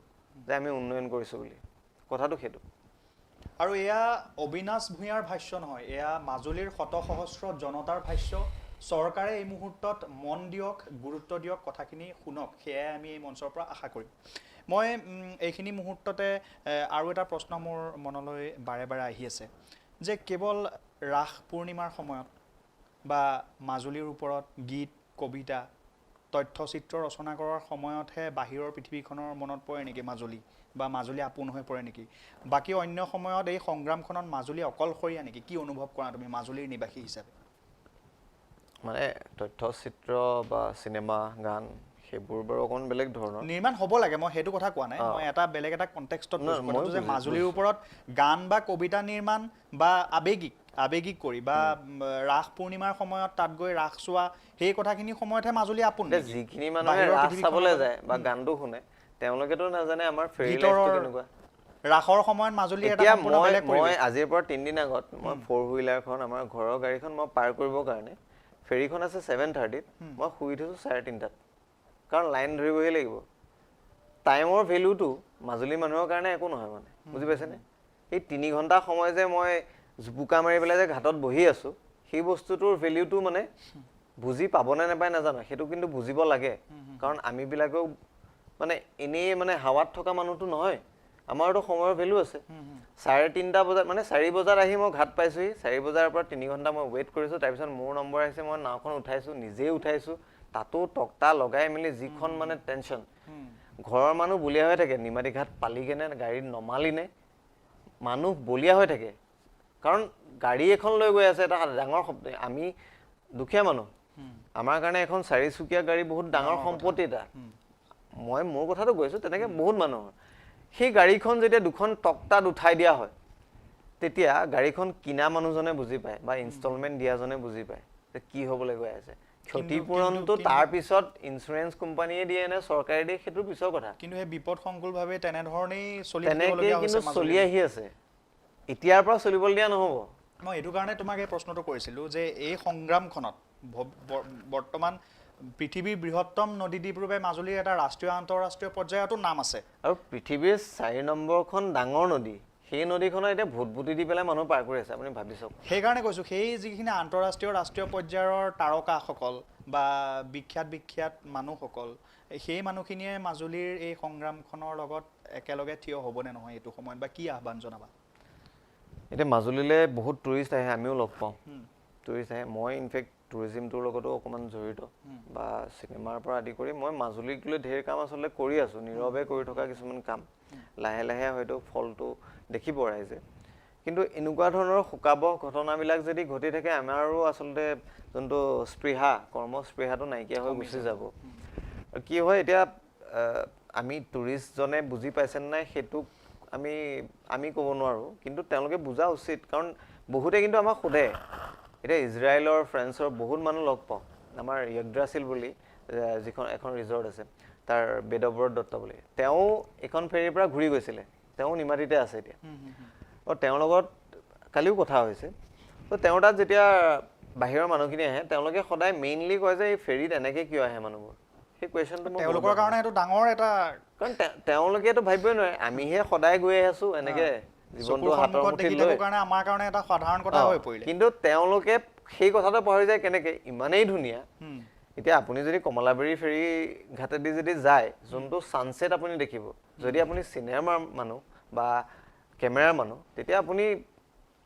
যে আমি উন্নয়ন কৰিছোঁ বুলি, কথাটো সেইটো। আৰু এয়া অবিনাশ ভূঞাৰ ভাষ্য নহয়, এয়া মাজুলীৰ শত সহস্ৰ জনতাৰ ভাষ্য। চৰকাৰে এই মুহূৰ্তত মন দিয়ক, গুৰুত্ব দিয়ক, কথাখিনি শুনক, সেয়াই আমি এই মঞ্চৰ পৰা আশা কৰিম। মই এইখিনি মুহূৰ্ততে আৰু এটা প্ৰশ্ন মোৰ মনলৈ বাৰে বাৰে আহি আছে যে কেৱল ৰাস পূৰ্ণিমাৰ সময়ত বা মাজুলীৰ ওপৰত গীত, কবিতা, তথ্যচিত্ৰ ৰচনা কৰাৰ সময়তহে বাহিৰৰ পৃথিৱীখনৰ মনত পৰে নেকি মাজুলী, বা মাজুলী আপোন হৈ পৰে নেকি? বাকী অন্য সময়ত এই সংগ্ৰামখনত মাজুলী অকলশৰীয়া নেকি? কি অনুভৱ কৰা তুমি মাজুলীৰ নিবাসী হিচাপে? মানে তথ্যচিত্ৰ বা চিনেমা, গান সেইবোৰ বাৰু অকণ বেলেগ ধৰণৰ নিৰ্মাণ হ'ব লাগে, মই সেইটো কথা কোৱা নাই। মই এটা বেলেগ এটা কণ্টেক্সটত কৈছোঁ কথাটো, যে মাজুলীৰ ওপৰত গান বা কবিতা নিৰ্মাণ বা আৱেগিক কৰি বা ৰাস পূৰ্ণিমাৰ সময়ত তাত গৈ ৰাস চোৱা, সেই কথাখিনি সময়তহে মাজুলী আপোন। যিখিনি মানুহে ৰাস চাবলৈ যায় বা গানটো শুনে, তেওঁলোকেতো নাজানে আমাৰ ফেৰী লাইফটো কেনেকুৱা। ৰাসৰ সময়ত মাজুলী এটা এতিয়া সম্পূৰ্ণ মই বেলেগ মই পৰিৱেশ। আজিৰ পৰা 3 দিন আগত মই ফ'ৰ হুইলাৰখন, আমাৰ ঘৰৰ গাড়ীখন মই পাৰ কৰিবৰ কাৰণে, ফেৰীখন আছে 7:30ত, মই শুই উঠিছোঁ 3:30ত, কাৰণ লাইন ধৰিবহি লাগিব। টাইমৰ ভেলুটো মাজুলী মানুহৰ কাৰণে একো নহয় মানে, বুজি পাইছেনে? এই 3 ঘণ্টা সময় যে মই জুপুকা মাৰি পেলাই যে ঘাটত বহি আছোঁ, সেই বস্তুটোৰ ভেলিউটো মানে বুজি পাবনে নাপায় নাজানো, সেইটো কিন্তু বুজিব লাগে। কাৰণ আমিবিলাকেও মানে এনেই মানে হাৱাত থকা মানুহটো নহয়, আমাৰতো সময়ৰ ভেলু আছে। 3:30 বজাত, মানে 4 বজাত আহি মই ঘাট পাইছোঁহি। 4 বজাৰ পৰা 3 ঘণ্টা মই ৱেইট কৰিছোঁ। তাৰপিছত মোৰ নম্বৰ আহিছে, মই নাওখন উঠাইছোঁ, নিজেই উঠাইছোঁ, তাতো তক্তা লগাই মেলি যিখন মানে টেনশ্যন। ঘৰৰ মানুহ বলিয়া হৈ থাকে, নিমাতী ঘাট পালিগেনে, গাড়ীত নমালিনে? মানুহ বলিয়া হৈ থাকে, কাৰণ গাড়ী এখন লৈ গৈ আছে, এটা ডাঙৰ শব্দ। আমি দুখীয়া মানুহ, আমাৰ কাৰণে এখন চাৰিচকীয়া গাড়ী বহুত ডাঙৰ সম্পত্তি এটা। মই মোৰ কথাটো কৈছোঁ, তেনেকৈ বহুত মানুহৰ। সেই গাড়ীখন যেতিয়া দুখন তক্তাত উঠাই দিয়া হয়, তেতিয়া গাড়ীখন কিনা মানুহজনে বুজি পায় বা ইনষ্টলমেণ্ট দিয়াজনে বুজি পায় যে কি হ'বলৈ গৈ আছে। ক্ষতিপূৰণটো তাৰপিছত ইঞ্চুৰেঞ্চ কোম্পানীয়ে দিয়ে নে চৰকাৰে দিয়ে, সেইটো পিছৰ কথা। কিন্তু সেই বিপদসংকুলভাৱে তেনেধৰণেই চলি তেনেকেই থাকিবলগীয়া কিন্তু হৈছে চলি মাজুলীত। আহি আছে, এতিয়াৰ পৰা চলিবলৈ দিয়া নহ'ব। মই এইটো কাৰণে তোমাক এই প্ৰশ্নটো কৰিছিলোঁ যে এই সংগ্ৰামখনত বৰ্তমান পৃথিৱীৰ বৃহত্তম নদীদ্বীপ ৰূপে মাজুলীৰ এটা ৰাষ্ট্ৰীয় আন্তঃৰাষ্ট্ৰীয় পৰ্যায়তো নাম আছে। আৰু পৃথিৱীৰ 4 নম্বৰখন ডাঙৰ নদী, সেই নদীখনত এতিয়া ভুটভুটি দি পেলাই মানুহ পাৰ কৰি আছে, আপুনি ভাবি চাওক। সেইকাৰণে কৈছোঁ, সেই যিখিনি আন্তঃৰাষ্ট্ৰীয় ৰাষ্ট্ৰীয় পৰ্যায়ৰ তাৰকাসকল বা বিখ্যাত বিখ্যাত মানুহসকল, সেই মানুহখিনিয়ে মাজুলীৰ এই সংগ্ৰামখনৰ লগত একেলগে থিয় হ'বনে নহয় এইটো সময়ত, বা কি আহ্বান জনাবা? এতিয়া মাজুলীলৈ বহুত টুৰিষ্ট আহে, আমিও লগ পাওঁ, টুৰিষ্ট আহে। মই ইনফেক্ট টুৰিজিমটোৰ লগতো অকণমান জড়িত বা চিনেমাৰ পৰা আদি কৰি মই মাজুলীক লৈ ঢেৰ কাম আচলতে কৰি আছোঁ, নীৰৱে কৰি থকা কিছুমান কাম। লাহে লাহে হয়তো ফলটো দেখিব ৰাইজে। কিন্তু এনেকুৱা ধৰণৰ শোকাৱহ ঘটনাবিলাক যদি ঘটি থাকে, আমাৰো আচলতে যোনটো স্পৃহা, কৰ্মস্পৃহাটো নাইকিয়া হৈ গুচি যাব। আৰু কি হয় এতিয়া, আমি টুৰিষ্টজনে বুজি পাইছেনে নাই সেইটোক আমি আমি ক'ব নোৱাৰোঁ, কিন্তু তেওঁলোকে বুজা উচিত, কাৰণ বহুতে কিন্তু আমাক সোধে। এতিয়া ইজৰাইলৰ, ফ্ৰান্সৰ বহুত মানুহ লগ পাওঁ। আমাৰ য়গদ্ৰাছিল বুলি যিখন এখন ৰিজৰ্ট আছে, তাৰ বেদব্ৰত দত্ত বুলি, তেওঁ এইখন ফেৰীৰ পৰা ঘূৰি গৈছিলে, তেওঁ নিমাতীতে আছে এতিয়া। অঁ, তেওঁৰ লগত কালিও কথা হৈছে। ত' তেওঁৰ তাত যেতিয়া বাহিৰৰ মানুহখিনি আহে, তেওঁলোকে সদায় মেইনলি কয় যে এই ফেৰীত এনেকৈ কিয় আহে মানুহবোৰ? সেই কুৱেশ্যনটো মই তেওঁলোকৰ কাৰণে এইটো ডাঙৰ এটা কাৰণ তেওঁলোকেতো ভাবিবই নোৱাৰে, আমিহে সদায় গৈ আছো এনেকে জীৱনটো চকুৰ হাতৰ সন্মুখত মুঠিত দেখি লৈ থাকো কাৰণে আমাৰ কাৰণে এটা সাধাৰণ কথা হৈ পৰিলে। কিন্তু তেওঁলোকে সেই কথাটো পাহৰি যায় কেনেকে, ইমানেই ধুনীয়া। এতিয়া আপুনি যদি কমলাবাৰী ফেৰী ঘাটেদি যদি যায়, যোনটো ছানছেট আপুনি দেখিব, যদি আপুনি চিনেমাৰ মানুহ বা কেমেৰাৰ মানুহ, তেতিয়া আপুনি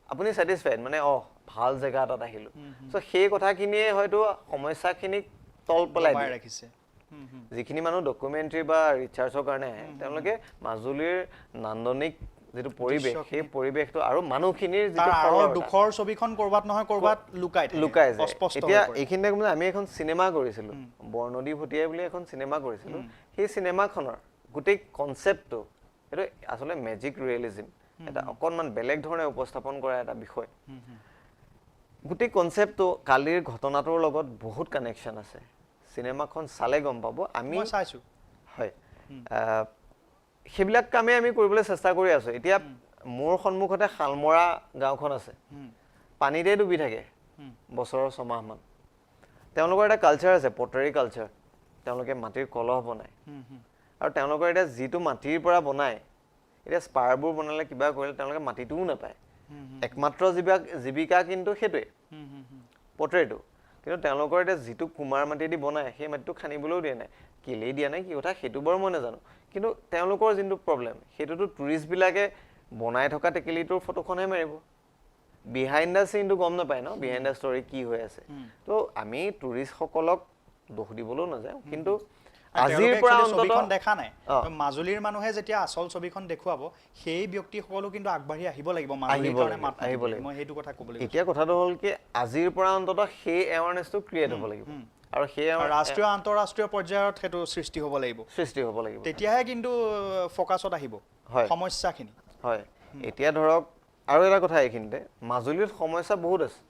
আপুনি ছেটিছফাইড, মানে অঁ, ভাল জেগা এটাত আহিলোঁ। চ' সেই কথাখিনিয়ে হয়তো সমস্যাখিনিক তল পেলাই দবাই দিয়ে। ৰাখিছে। হুম, হুম। যিখিনি মানুহ ডকুমেণ্টাৰী বা ৰিচাৰ্চৰ কাৰণে আহে, তেওঁলোকে মাজুলীৰ নান্দনিক যিটো পৰিৱেশ, সেই পৰিৱেশটো আৰু মানুহখিনিৰ তাৰ যিটো আঁৰৰ সৰলতা, দুখৰ ছবিখন কৰবাত নহয় কৰবাত লুকাই থাকে, লুকাই যায়। অস্পষ্ট হৈ এতিয়া পৰে। এইখিনিতে ক'ম যে আমি এখন চিনেমা কৰিছিলোঁ, বৰনদী ভটিয়াই বুলি এখন চিনেমা কৰিছিলোঁ। সেই চিনেমাখনৰ গোটেই কনচেপ্টটো, সেইটো আচলতে মেজিক ৰিয়েলিজিম, এটা অকণমান বেলেগ ধৰণে উপস্থাপন কৰা এটা বিষয়। গোটেই কনচেপ্টটো কালিৰ ঘটনাটোৰ লগত বহুত কানেকশ্যন আছে। চিনেমাখন চালে গম পাব। আমি মই চাইছো। হয়, সেইবিলাক কামেই আমি কৰিবলৈ চেষ্টা কৰি আছোঁ। এতিয়া মোৰ সন্মুখতে শালমৰা গাঁওখন আছে, পানীতেই ডুবি থাকে বছৰৰ 6মাহমান। তেওঁলোকৰ এটা কালচাৰ আছে, পটাৰী কালচাৰ। তেওঁলোকে মাটিৰ কলহ বনায়। হুম, হুম। আৰু তেওঁলোকৰ এতিয়া যিটো মাটিৰ পৰা বনায়, এতিয়া স্পাৰবোৰ বনালে, কিবা কৰিলে, তেওঁলোকে মাটিটোও নাপায়। একমাত্ৰ জীৱিকা জীৱিকা কিন্তু সেইটোৱে, হুম, হুম, হুম। পটাৰীটো। কিন্তু তেওঁলোকৰ এতিয়া যিটো কুমাৰ মাটি দি বনায়, সেই মাটিটো খান্দিবলৈও দিয়া নাই। কেলেই দিয়া নাই, কি কথা, সেইটো বাৰু মই নাজানো। কিন্তু তেওঁলোকৰ যোনটো প্ৰব্লেম, সেইটোতো টুৰিষ্টবিলাকে বনাই থকা টেকেলিটোৰ ফটোখনহে মাৰিব, বিহাইণ্ড the চিনটো গম নাপায় ন, বিহাইণ্ড the story কি হৈ আছে। তো আমি টুৰিষ্টসকলক দোষ দিবলৈও নাযাওঁ, কিন্তু আৰু আজিৰ তেওঁলোকে পৰা actually অন্ততঃ ছবিখন দেখা নাই। অ। তো মাজুলীৰ মানুহে যেতিয়া আচল ছবিখন দেখুৱাব, সেই ব্যক্তিসকলো কিন্তু আগবাঢ়ি আহিব লাগিব মাজুলীৰ আহিব কাৰণে লাগিব, মাত আহিব মাতিবলৈ। লাগিব। মই সেইটো কথা ক'ব লাগিব। এতিয়া কথাটো হ'ল কি, আজিৰ পৰা অন্ততঃ সেই এৱাৰনেছটো ক্ৰিয়েট হ'ব লাগিব আৰু সেই ৰাষ্ট্ৰীয় আন্তঃৰাষ্ট্ৰীয় পৰ্যায়ত সেইটো সৃষ্টি হ'ব লাগিব। সৃষ্টি হ'ব লাগিব। তেতিয়াহে কিন্তু ফ'কাছত আহিব সমস্যাখিনি। হয়, এতিয়া ধৰক আৰু এটা কথা এইখিনিতে, মাজুলীত সমস্যা বহুত আছে।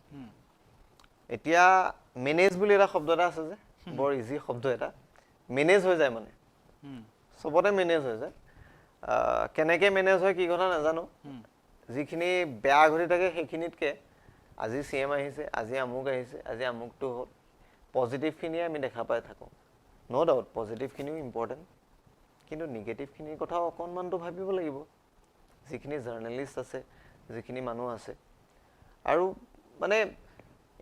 এতিয়া মেনেজ বুলি এটা শব্দ এটা আছে যে, বৰ ইজি শব্দ এটা, মেনেজ হৈ যায় মানে, চবতে মেনেজ হৈ যায়। কেনেকৈ মেনেজ হয় কি কথা নাজানো। যিখিনি বেয়া ঘটি থাকে সেইখিনিতকৈ আজি চি এম আহিছে, আজি আমুক আহিছে, আজি আমুকটো হ'ল, পজিটিভখিনিয়ে আমি দেখা পাই থাকোঁ। ন' ডাউট পজিটিভখিনিও ইম্পৰ্টেণ্ট, কিন্তু নিগেটিভখিনিৰ কথাও অকণমানতো ভাবিব লাগিব। যিখিনি জাৰ্নেলিষ্ট আছে, যিখিনি মানুহ আছে, আৰু মানে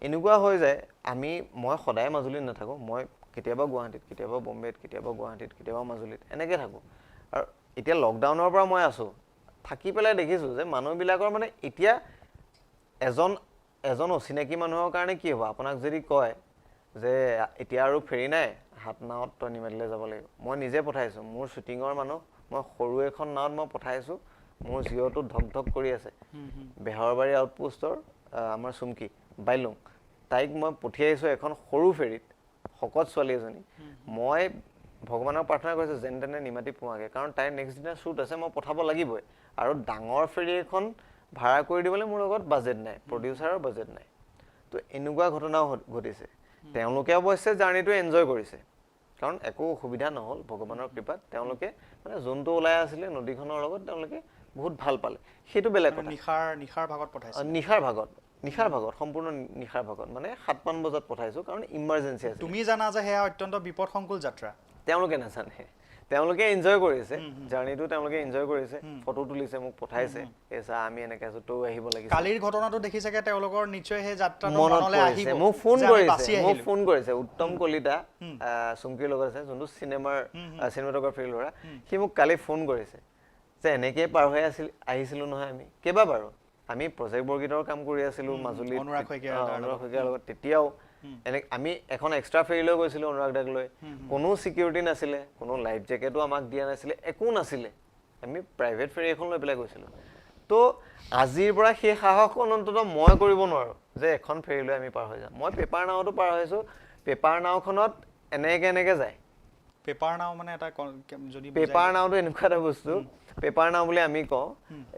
এনেকুৱা হৈ যায়, মই সদায় মাজুলীত নাথাকোঁ, মই কেতিয়াবা গুৱাহাটীত, কেতিয়াবা বম্বেত, কেতিয়াবা গুৱাহাটীত, কেতিয়াবা মাজুলীত, এনেকৈ থাকোঁ। আৰু এতিয়া লকডাউনৰ পৰা মই আছোঁ, থাকি পেলাই দেখিছোঁ যে মানুহবিলাকৰ মানে এতিয়া এজন অচিনাকি মানুহৰ কাৰণে কি হ'ব, আপোনাক যদি কয় যে এতিয়া আৰু ফেৰী নাই, হাত নাৱত তই নিমাতিলৈ যাব লাগিব, মই নিজে পঠাইছোঁ মোৰ শ্বুটিঙৰ মানুহ, মই সৰু এখন নাৱত মই পঠাইছোঁ, মোৰ জিঅ'টো ধক ধক কৰি আছে, বেহৰবাৰী আউটপোষ্টৰ আমাৰ চুমকি বাইলুং, তাইক মই পঠিয়াইছোঁ এখন সৰু ফেৰীত, শকত ছোৱালী এজনী। মই ভগৱানক প্ৰাৰ্থনা কৰিছোঁ যেন তেনে নিমাতি পোৱাগৈ, কাৰণ তাইৰ নেক্সট দিনা শ্বুট আছে, মই পঠাব লাগিবই। আৰু ডাঙৰ ফেৰী এখন ভাড়া কৰি দিবলৈ মোৰ লগত বাজেট নাই, প্ৰডিউচাৰৰ বাজেট নাই। তো এনেকুৱা ঘটনাও ঘটিছে। তেওঁলোকে অৱশ্যে জাৰ্ণিটো এনজয় কৰিছে, কাৰণ একো অসুবিধা নহ'ল ভগৱানৰ কৃপাত। তেওঁলোকে মানে যোনটো ওলাই আছিলে নদীখনৰ লগত তেওঁলোকে বহুত ভাল পালে, সেইটো বেলেগ কথা। নিশাৰ ভাগত পঠাইছে? নিশাৰ ভাগত, সম্পূৰ্ণ নিশাৰ ভাগত, মানে 7মান বজাত পঠাইছোঁ, কাৰণ ইমাৰ্জেঞ্চি আছে। তুমি জানা যে সেয়া অত্যন্ত বিপদসংকুল যাত্ৰা? তেওঁলোকে নাজানে, তেওঁলোকে এনজয় কৰিছে জাৰ্ণিটো, তেওঁলোকে এনজয় কৰিছে, ফটো তুলিছে, মোক পঠাইছে, এই চা আমি এনেকৈ আছোঁ, তয়ো আহিব লাগিছে। কালিৰ ঘটনাটো দেখি চাগে তেওঁলোকৰ নিশ্চয় সেই যাত্ৰাটো মনত মনলৈ পৰিছে। আহিব। মোক ফোন যে আমি কৰিছে, বাচি মোক আহিলোঁ। ফোন কৰিছে উত্তম কলিতা, চুমকিৰ লগত আছে, যোনটো চিনেমাৰ চিনেমাটোগ্ৰাফীৰ ল'ৰা, সি মোক কালি ফোন কৰিছে যে এনেকেই পাৰ হৈ আহিছিলোঁ নহয় আমি কেইবাবাৰো, আমি প্ৰজেক্ট বৰগীতৰ কাম কৰি আছিলোঁ মাজুলীত, অনুৰাগ শইকীয়াৰ তাৰ অনুৰাগ লগত। শইকীয়াৰ লগত। তেতিয়াও এনে আমি এখন এক্সট্ৰা ফেৰী লৈ গৈছিলোঁ অনুৰাগ দাক লৈ, কোনো ছিকিউৰিটি নাছিলে, কোনো লাইফ জেকেটো আমাক দিয়া নাছিলে, একো নাছিলে, আমি প্ৰাইভেট ফেৰী এখন লৈ পেলাই গৈছিলোঁ। তো আজিৰ পৰা সেই সাহসকণ অন্ততঃ মই কৰিব নোৱাৰোঁ যে এখন ফেৰী লৈ আমি পাৰ হৈ যাম। মই পেপাৰ নাৱতো পাৰ হৈছোঁ, পেপাৰ নাওখনত এনেকৈ এনেকৈ যায়। পেপাৰ নাও মানে এটা যদি বুজাই পেপাৰ দিয়া। নাওটো এনেকুৱা এটা বস্তু, পেপাৰ নাও বুলি আমি কওঁ,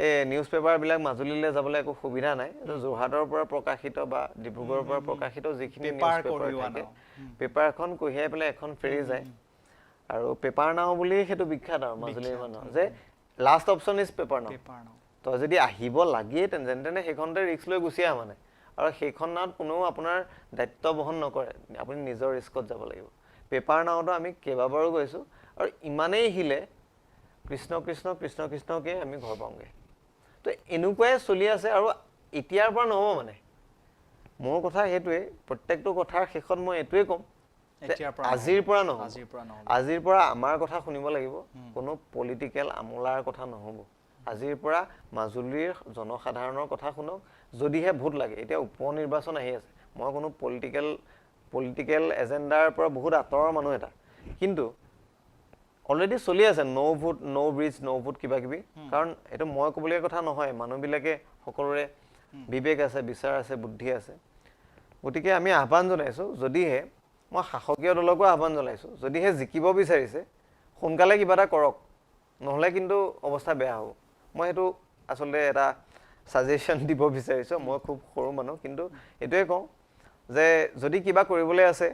এই নিউজ পেপাৰবিলাক মাজুলীলৈ যাবলৈ একো সুবিধা নাই, এইটো যোৰহাটৰ পৰা প্ৰকাশিত বা ডিব্ৰুগড়ৰ পৰা প্ৰকাশিত যিখিনি পেপাৰ নিউজ পেপাৰ কঢ়িওৱা থাকে, নাও। পেপাৰখন কঢ়িয়াই পেলাই এখন ফেৰী যায়, আৰু পেপাৰ নাও বুলি সেইটো বিখ্যাত আৰু মাজুলীৰ বিখ্যাত, মানুহ যে লাষ্ট অপশ্যন is paper নাও। পেপাৰ নাও। তই যদি আহিব লাগেই যেনে তেনে সেইখনতে ৰিস্ক লৈ গুচি আহ মানে, আৰু সেইখন নাৱত কোনেও আপোনাৰ দায়িত্ব বহন নকৰে, আপুনি নিজৰ ৰিস্কত যাব লাগিব। পেপাৰ নাৱতো আমি কেইবাবাৰো গৈছোঁ, আৰু ইমানেই হিলে কৃষ্ণ কৃষ্ণ কৃষ্ণ কৃষ্ণকে আমি ঘৰ পাওঁগৈ। তো এনেকুৱাই চলি আছে, আৰু এতিয়াৰ পৰা নহ'ব মানে। মোৰ কথা সেইটোৱে, প্ৰত্যেকটো কথাৰ শেষত মই এইটোৱে ক'ম যে এতিয়াৰ পৰা নহ'ব। আজিৰ পৰা নহ'ব। আজিৰ পৰা নহ'ব। আজিৰ পৰা আমাৰ কথা শুনিব লাগিব, কোনো পলিটিকেল আমোলাৰ কথা নহ'ব। আজিৰ পৰা মাজুলীৰ জনসাধাৰণৰ কথা শুনক, যদিহে ভোট লাগে। এতিয়া উপ নিৰ্বাচন আহি আছে, মই কোনো পলিটিকেল এজেণ্ডাৰ পৰা বহুত আঁতৰৰ মানুহ এটা, কিন্তু অলৰেডি চলি আছে ন' ভোট, ন' ব্ৰিজ, ন' ভোট কিবা কিবি। কাৰণ এইটো মই ক'বলগীয়া কথা নহয়, মানুহবিলাকে সকলোৰে বিবেক আছে, বিচাৰ আছে, বুদ্ধি আছে। গতিকে আমি আহ্বান জনাইছোঁ, যদিহে মই শাসকীয় দলকো আহ্বান জনাইছোঁ, যদিহে জিকিব বিচাৰিছে সোনকালে কিবা এটা কৰক, নহ'লে কিন্তু অৱস্থা বেয়া হ'ব। মই সেইটো আচলতে এটা ছাজেশ্যন দিব বিচাৰিছোঁ। মই খুব সৰু মানুহ, কিন্তু এইটোৱে কওঁ যে যদি কিবা কৰিবলৈ আছে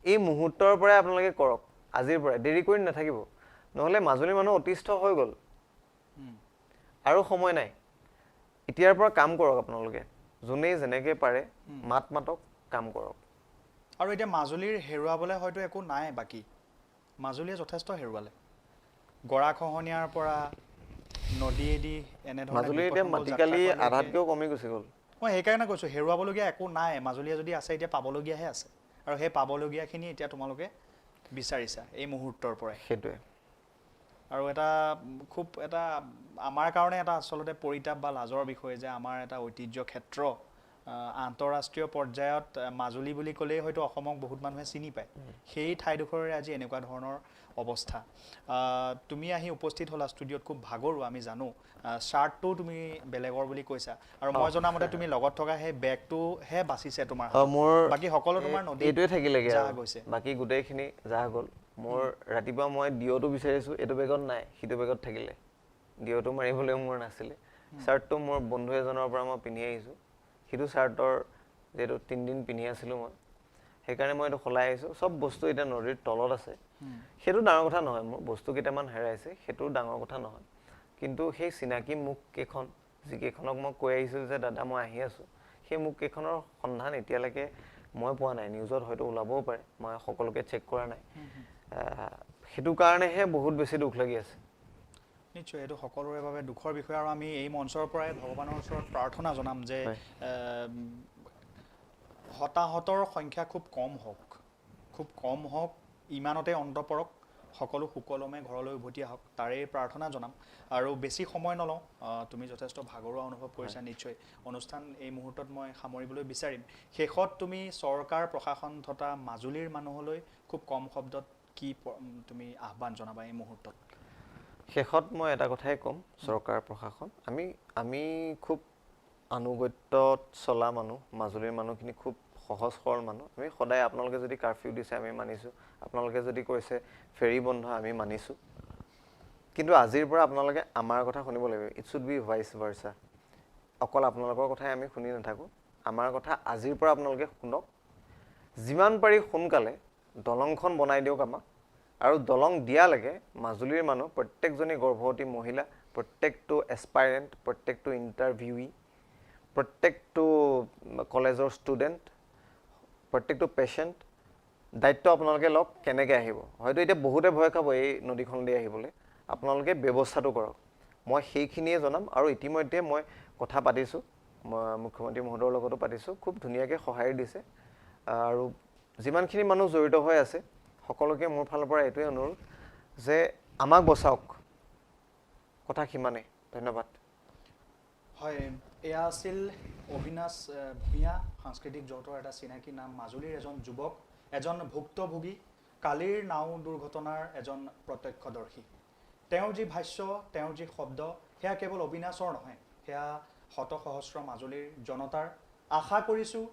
এই মুহূৰ্তৰ পৰাই আপোনালোকে কৰক, আজিৰ পৰাই, দেৰি কৰি নাথাকিব, নহ'লে মাজুলীৰ মানুহ অতিষ্ঠ হৈ গ'ল, আৰু সময় নাই। এতিয়াৰ পৰা কাম কৰক আপোনালোকে, যোনেই যেনেকৈ পাৰে মাত মাতক, কাম কৰক। আৰু এতিয়া মাজুলীৰ হেৰুৱাবলৈ হয়তো একো নাই বাকী, মাজুলীয়ে যথেষ্ট হেৰুৱালে, গৰাখহনীয়াৰ পৰা নদীয়েদি এনেধৰণে মাজুলীৰ এতিয়া বিপদসংকুল যাত্ৰা মাটিকালি কৰালৈকে। আধাতকৈও কমি গুচি গ'ল। মই সেইকাৰণে কৈছোঁ হেৰুৱাবলগীয়া একো নাই, মাজুলীয়ে যদি আছে এতিয়া পাবলগীয়াহে আছে, আৰু সেই পাবলগীয়াখিনি এতিয়া তোমালোকে বিচাৰিছা এই মুহূৰ্তৰ পৰাই। সেইটোৱে। আৰু এটা খুব এটা আমাৰ কাৰণে এটা আচলতে পৰিতাপ বা লাজৰ বিষয় যে আমাৰ এটা ঐতিহ্য ক্ষেত্ৰ আন্তঃৰাষ্ট্ৰীয় পৰ্যায়ত মাজুলী বুলি ক'লেই হয়তো অসমক বহুত মানুহে চিনি পায়, সেই ঠাইডোখৰৰে আজি এনেকুৱা ধৰণৰ অৱস্থা। তুমি আহি উপস্থিত হ'লা ষ্টুডিঅ'ত, খুব ভাগৰুৱা আমি জানো, শ্বাৰ্টটোও তুমি বেলেগৰ বুলি কৈছা, আৰু মই জনামতে তুমি লগত থকা সেই বেগটোহে বাচিছে তোমাৰ হাতত। মোৰ বাকী সকলো তোমাৰ নদীত এইটোৱে থাকিলেগে জাহ আৰু। গৈছে। বাকী গোটেইখিনি জাহ গ'ল। মোৰ ৰাতিপুৱা মই ডিঅ'টো বিচাৰিছোঁ, এইটো বেগত নাই, সিটো বেগত থাকিলে, ডিঅ'টো মাৰিবলৈ মোৰ নাছিলে। শ্বাৰ্টটো মোৰ বন্ধু এজনৰ পৰা মই পিন্ধি আহিছোঁ, সিটো শ্বাৰ্টৰ যিহেতু 3 দিন পিন্ধি আছিলোঁ মই, সেইকাৰণে মই এইটো সলাই আহিছোঁ। চব বস্তু এতিয়া নদীৰ তলত আছে, সেইটো ডাঙৰ কথা নহয়। মোৰ বস্তু কেইটামান হেৰাইছে, সেইটো ডাঙৰ কথা নহয়। কিন্তু সেই চিনাকি মুখকেইখন, যিকেইখনক মই কৈ আহিছিলোঁ যে দাদা মই আহি আছোঁ, সেই মুখকেইখনৰ সন্ধান এতিয়ালৈকে মই পোৱা নাই। নিউজত হয়তো ওলাবও পাৰে, মই সকলোকে চেক কৰা নাই। সেইটো কাৰণেহে বহুত বেছি দুখ লাগি আছে। নিশ্চয় এইটো সকলোৰে বাবে দুখৰ বিষয় আৰু আমি এই মঞ্চৰ পৰাই ভগৱানৰ ওচৰত প্ৰাৰ্থনা জনাম যে হতাহতৰ সংখ্যা খুব কম হওক, খুব কম হওক, ইমানতে অন্ত পৰক, সকলো সুকলমে ঘৰলৈ উভতি আহক, তাৰেই প্ৰাৰ্থনা জনাম। আৰু বেছি সময় নলওঁ, তুমি যথেষ্ট ভাগৰুৱা অনুভৱ কৰিছা নিশ্চয়। অনুষ্ঠান এই মুহূৰ্তত মই সামৰিবলৈ বিচাৰিম। শেষত তুমি চৰকাৰ, প্ৰশাসন তথা মাজুলীৰ মানুহলৈ খুব কম শব্দত কি তুমি আহ্বান জনাবা এই মুহূৰ্তত? শেষত মই এটা কথাই ক'ম, চৰকাৰ প্ৰশাসন, আমি খুব আনুগত্যত চলা মানুহ, মাজুলীৰ মানুহখিনি খুব সহজ সৰল মানুহ। আমি সদায় আপোনালোকে যদি কাৰফিউ দিছে আমি মানিছোঁ, আপোনালোকে যদি কৈছে ফেৰী বন্ধ আমি মানিছোঁ, কিন্তু আজিৰ পৰা আপোনালোকে আমাৰ কথা শুনিব লাগিব। It should be vice versa. অকল আপোনালোকৰ কথাই আমি শুনি নাথাকোঁ, আমাৰ কথা আজিৰ পৰা আপোনালোকে শুনক। যিমান পাৰি সোনকালে দলংখন বনাই দিয়ক আমাক। আৰু দলং দিয়ালৈকে মাজুলীৰ মানুহ, প্ৰত্যেকজনী গৰ্ভৱতী মহিলা, প্ৰত্যেকটো এছপাইৰেণ্ট, প্ৰত্যেকটো ইণ্টাৰভিউই, প্ৰত্যেকটো কলেজৰ ষ্টুডেণ্ট, প্ৰত্যেকটো পেচেণ্ট, দায়িত্ব আপোনালোকে লওক কেনেকৈ আহিব। হয়তো এতিয়া বহুতে ভয় খাব এই নদীখনলৈ আহিবলৈ, আপোনালোকে ব্যৱস্থাটো কৰক। মই সেইখিনিয়ে জনাম। আৰু ইতিমধ্যে মই কথা পাতিছোঁ, মই মুখ্যমন্ত্ৰী মহোদয়ৰ লগতো পাতিছোঁ, খুব ধুনীয়াকৈ সঁহাৰি দিছে। আৰু যিমানখিনি মানুহ জড়িত হৈ আছে সকলোকে মোৰ ফালৰ পৰা এইটোৱে অনুৰোধ যে আমাক বচাওক, কথা সিমানেই। ধন্যবাদ। হয়, এয়া আছিল অবিনাশ ভূঞা, সাংস্কৃতিক জগতৰ এটা চিনাকি নাম, মাজুলীৰ এজন যুৱক, এজন ভুক্তভোগী, কালিৰ নাও দুৰ্ঘটনাৰ এজন প্ৰত্যক্ষদৰ্শী। তেওঁৰ যি ভাষ্য, তেওঁৰ যি শব্দ, সেয়া কেৱল অবিনাশৰ নহয়, সেয়া শত সহস্ৰ মাজুলীৰ জনতাৰ। আশা কৰিছোঁ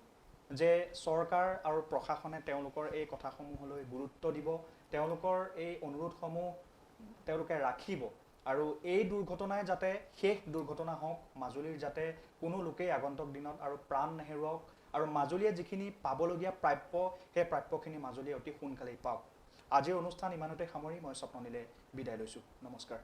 যে চৰকাৰ আৰু প্ৰশাসনে তেওঁলোকৰ এই কথাসমূহলৈ গুৰুত্ব দিব, তেওঁলোকৰ এই অনুৰোধসমূহ তেওঁলোকে ৰাখিব আৰু এই দুৰ্ঘটনাই যাতে শেষ দুৰ্ঘটনা হওক, মাজুলীৰ যাতে কোনো লোকেই আগন্তুক দিনত আৰু প্ৰাণ নেহেৰুৱাওক আৰু মাজুলীয়ে যিখিনি পাবলগীয়া প্ৰাপ্য, সেই প্ৰাপ্যখিনি মাজুলীয়ে অতি সোনকালেই পাওক। আজিৰ অনুষ্ঠান ইমানতে সামৰি মই স্বপ্ননীলে বিদায় লৈছোঁ। নমস্কাৰ।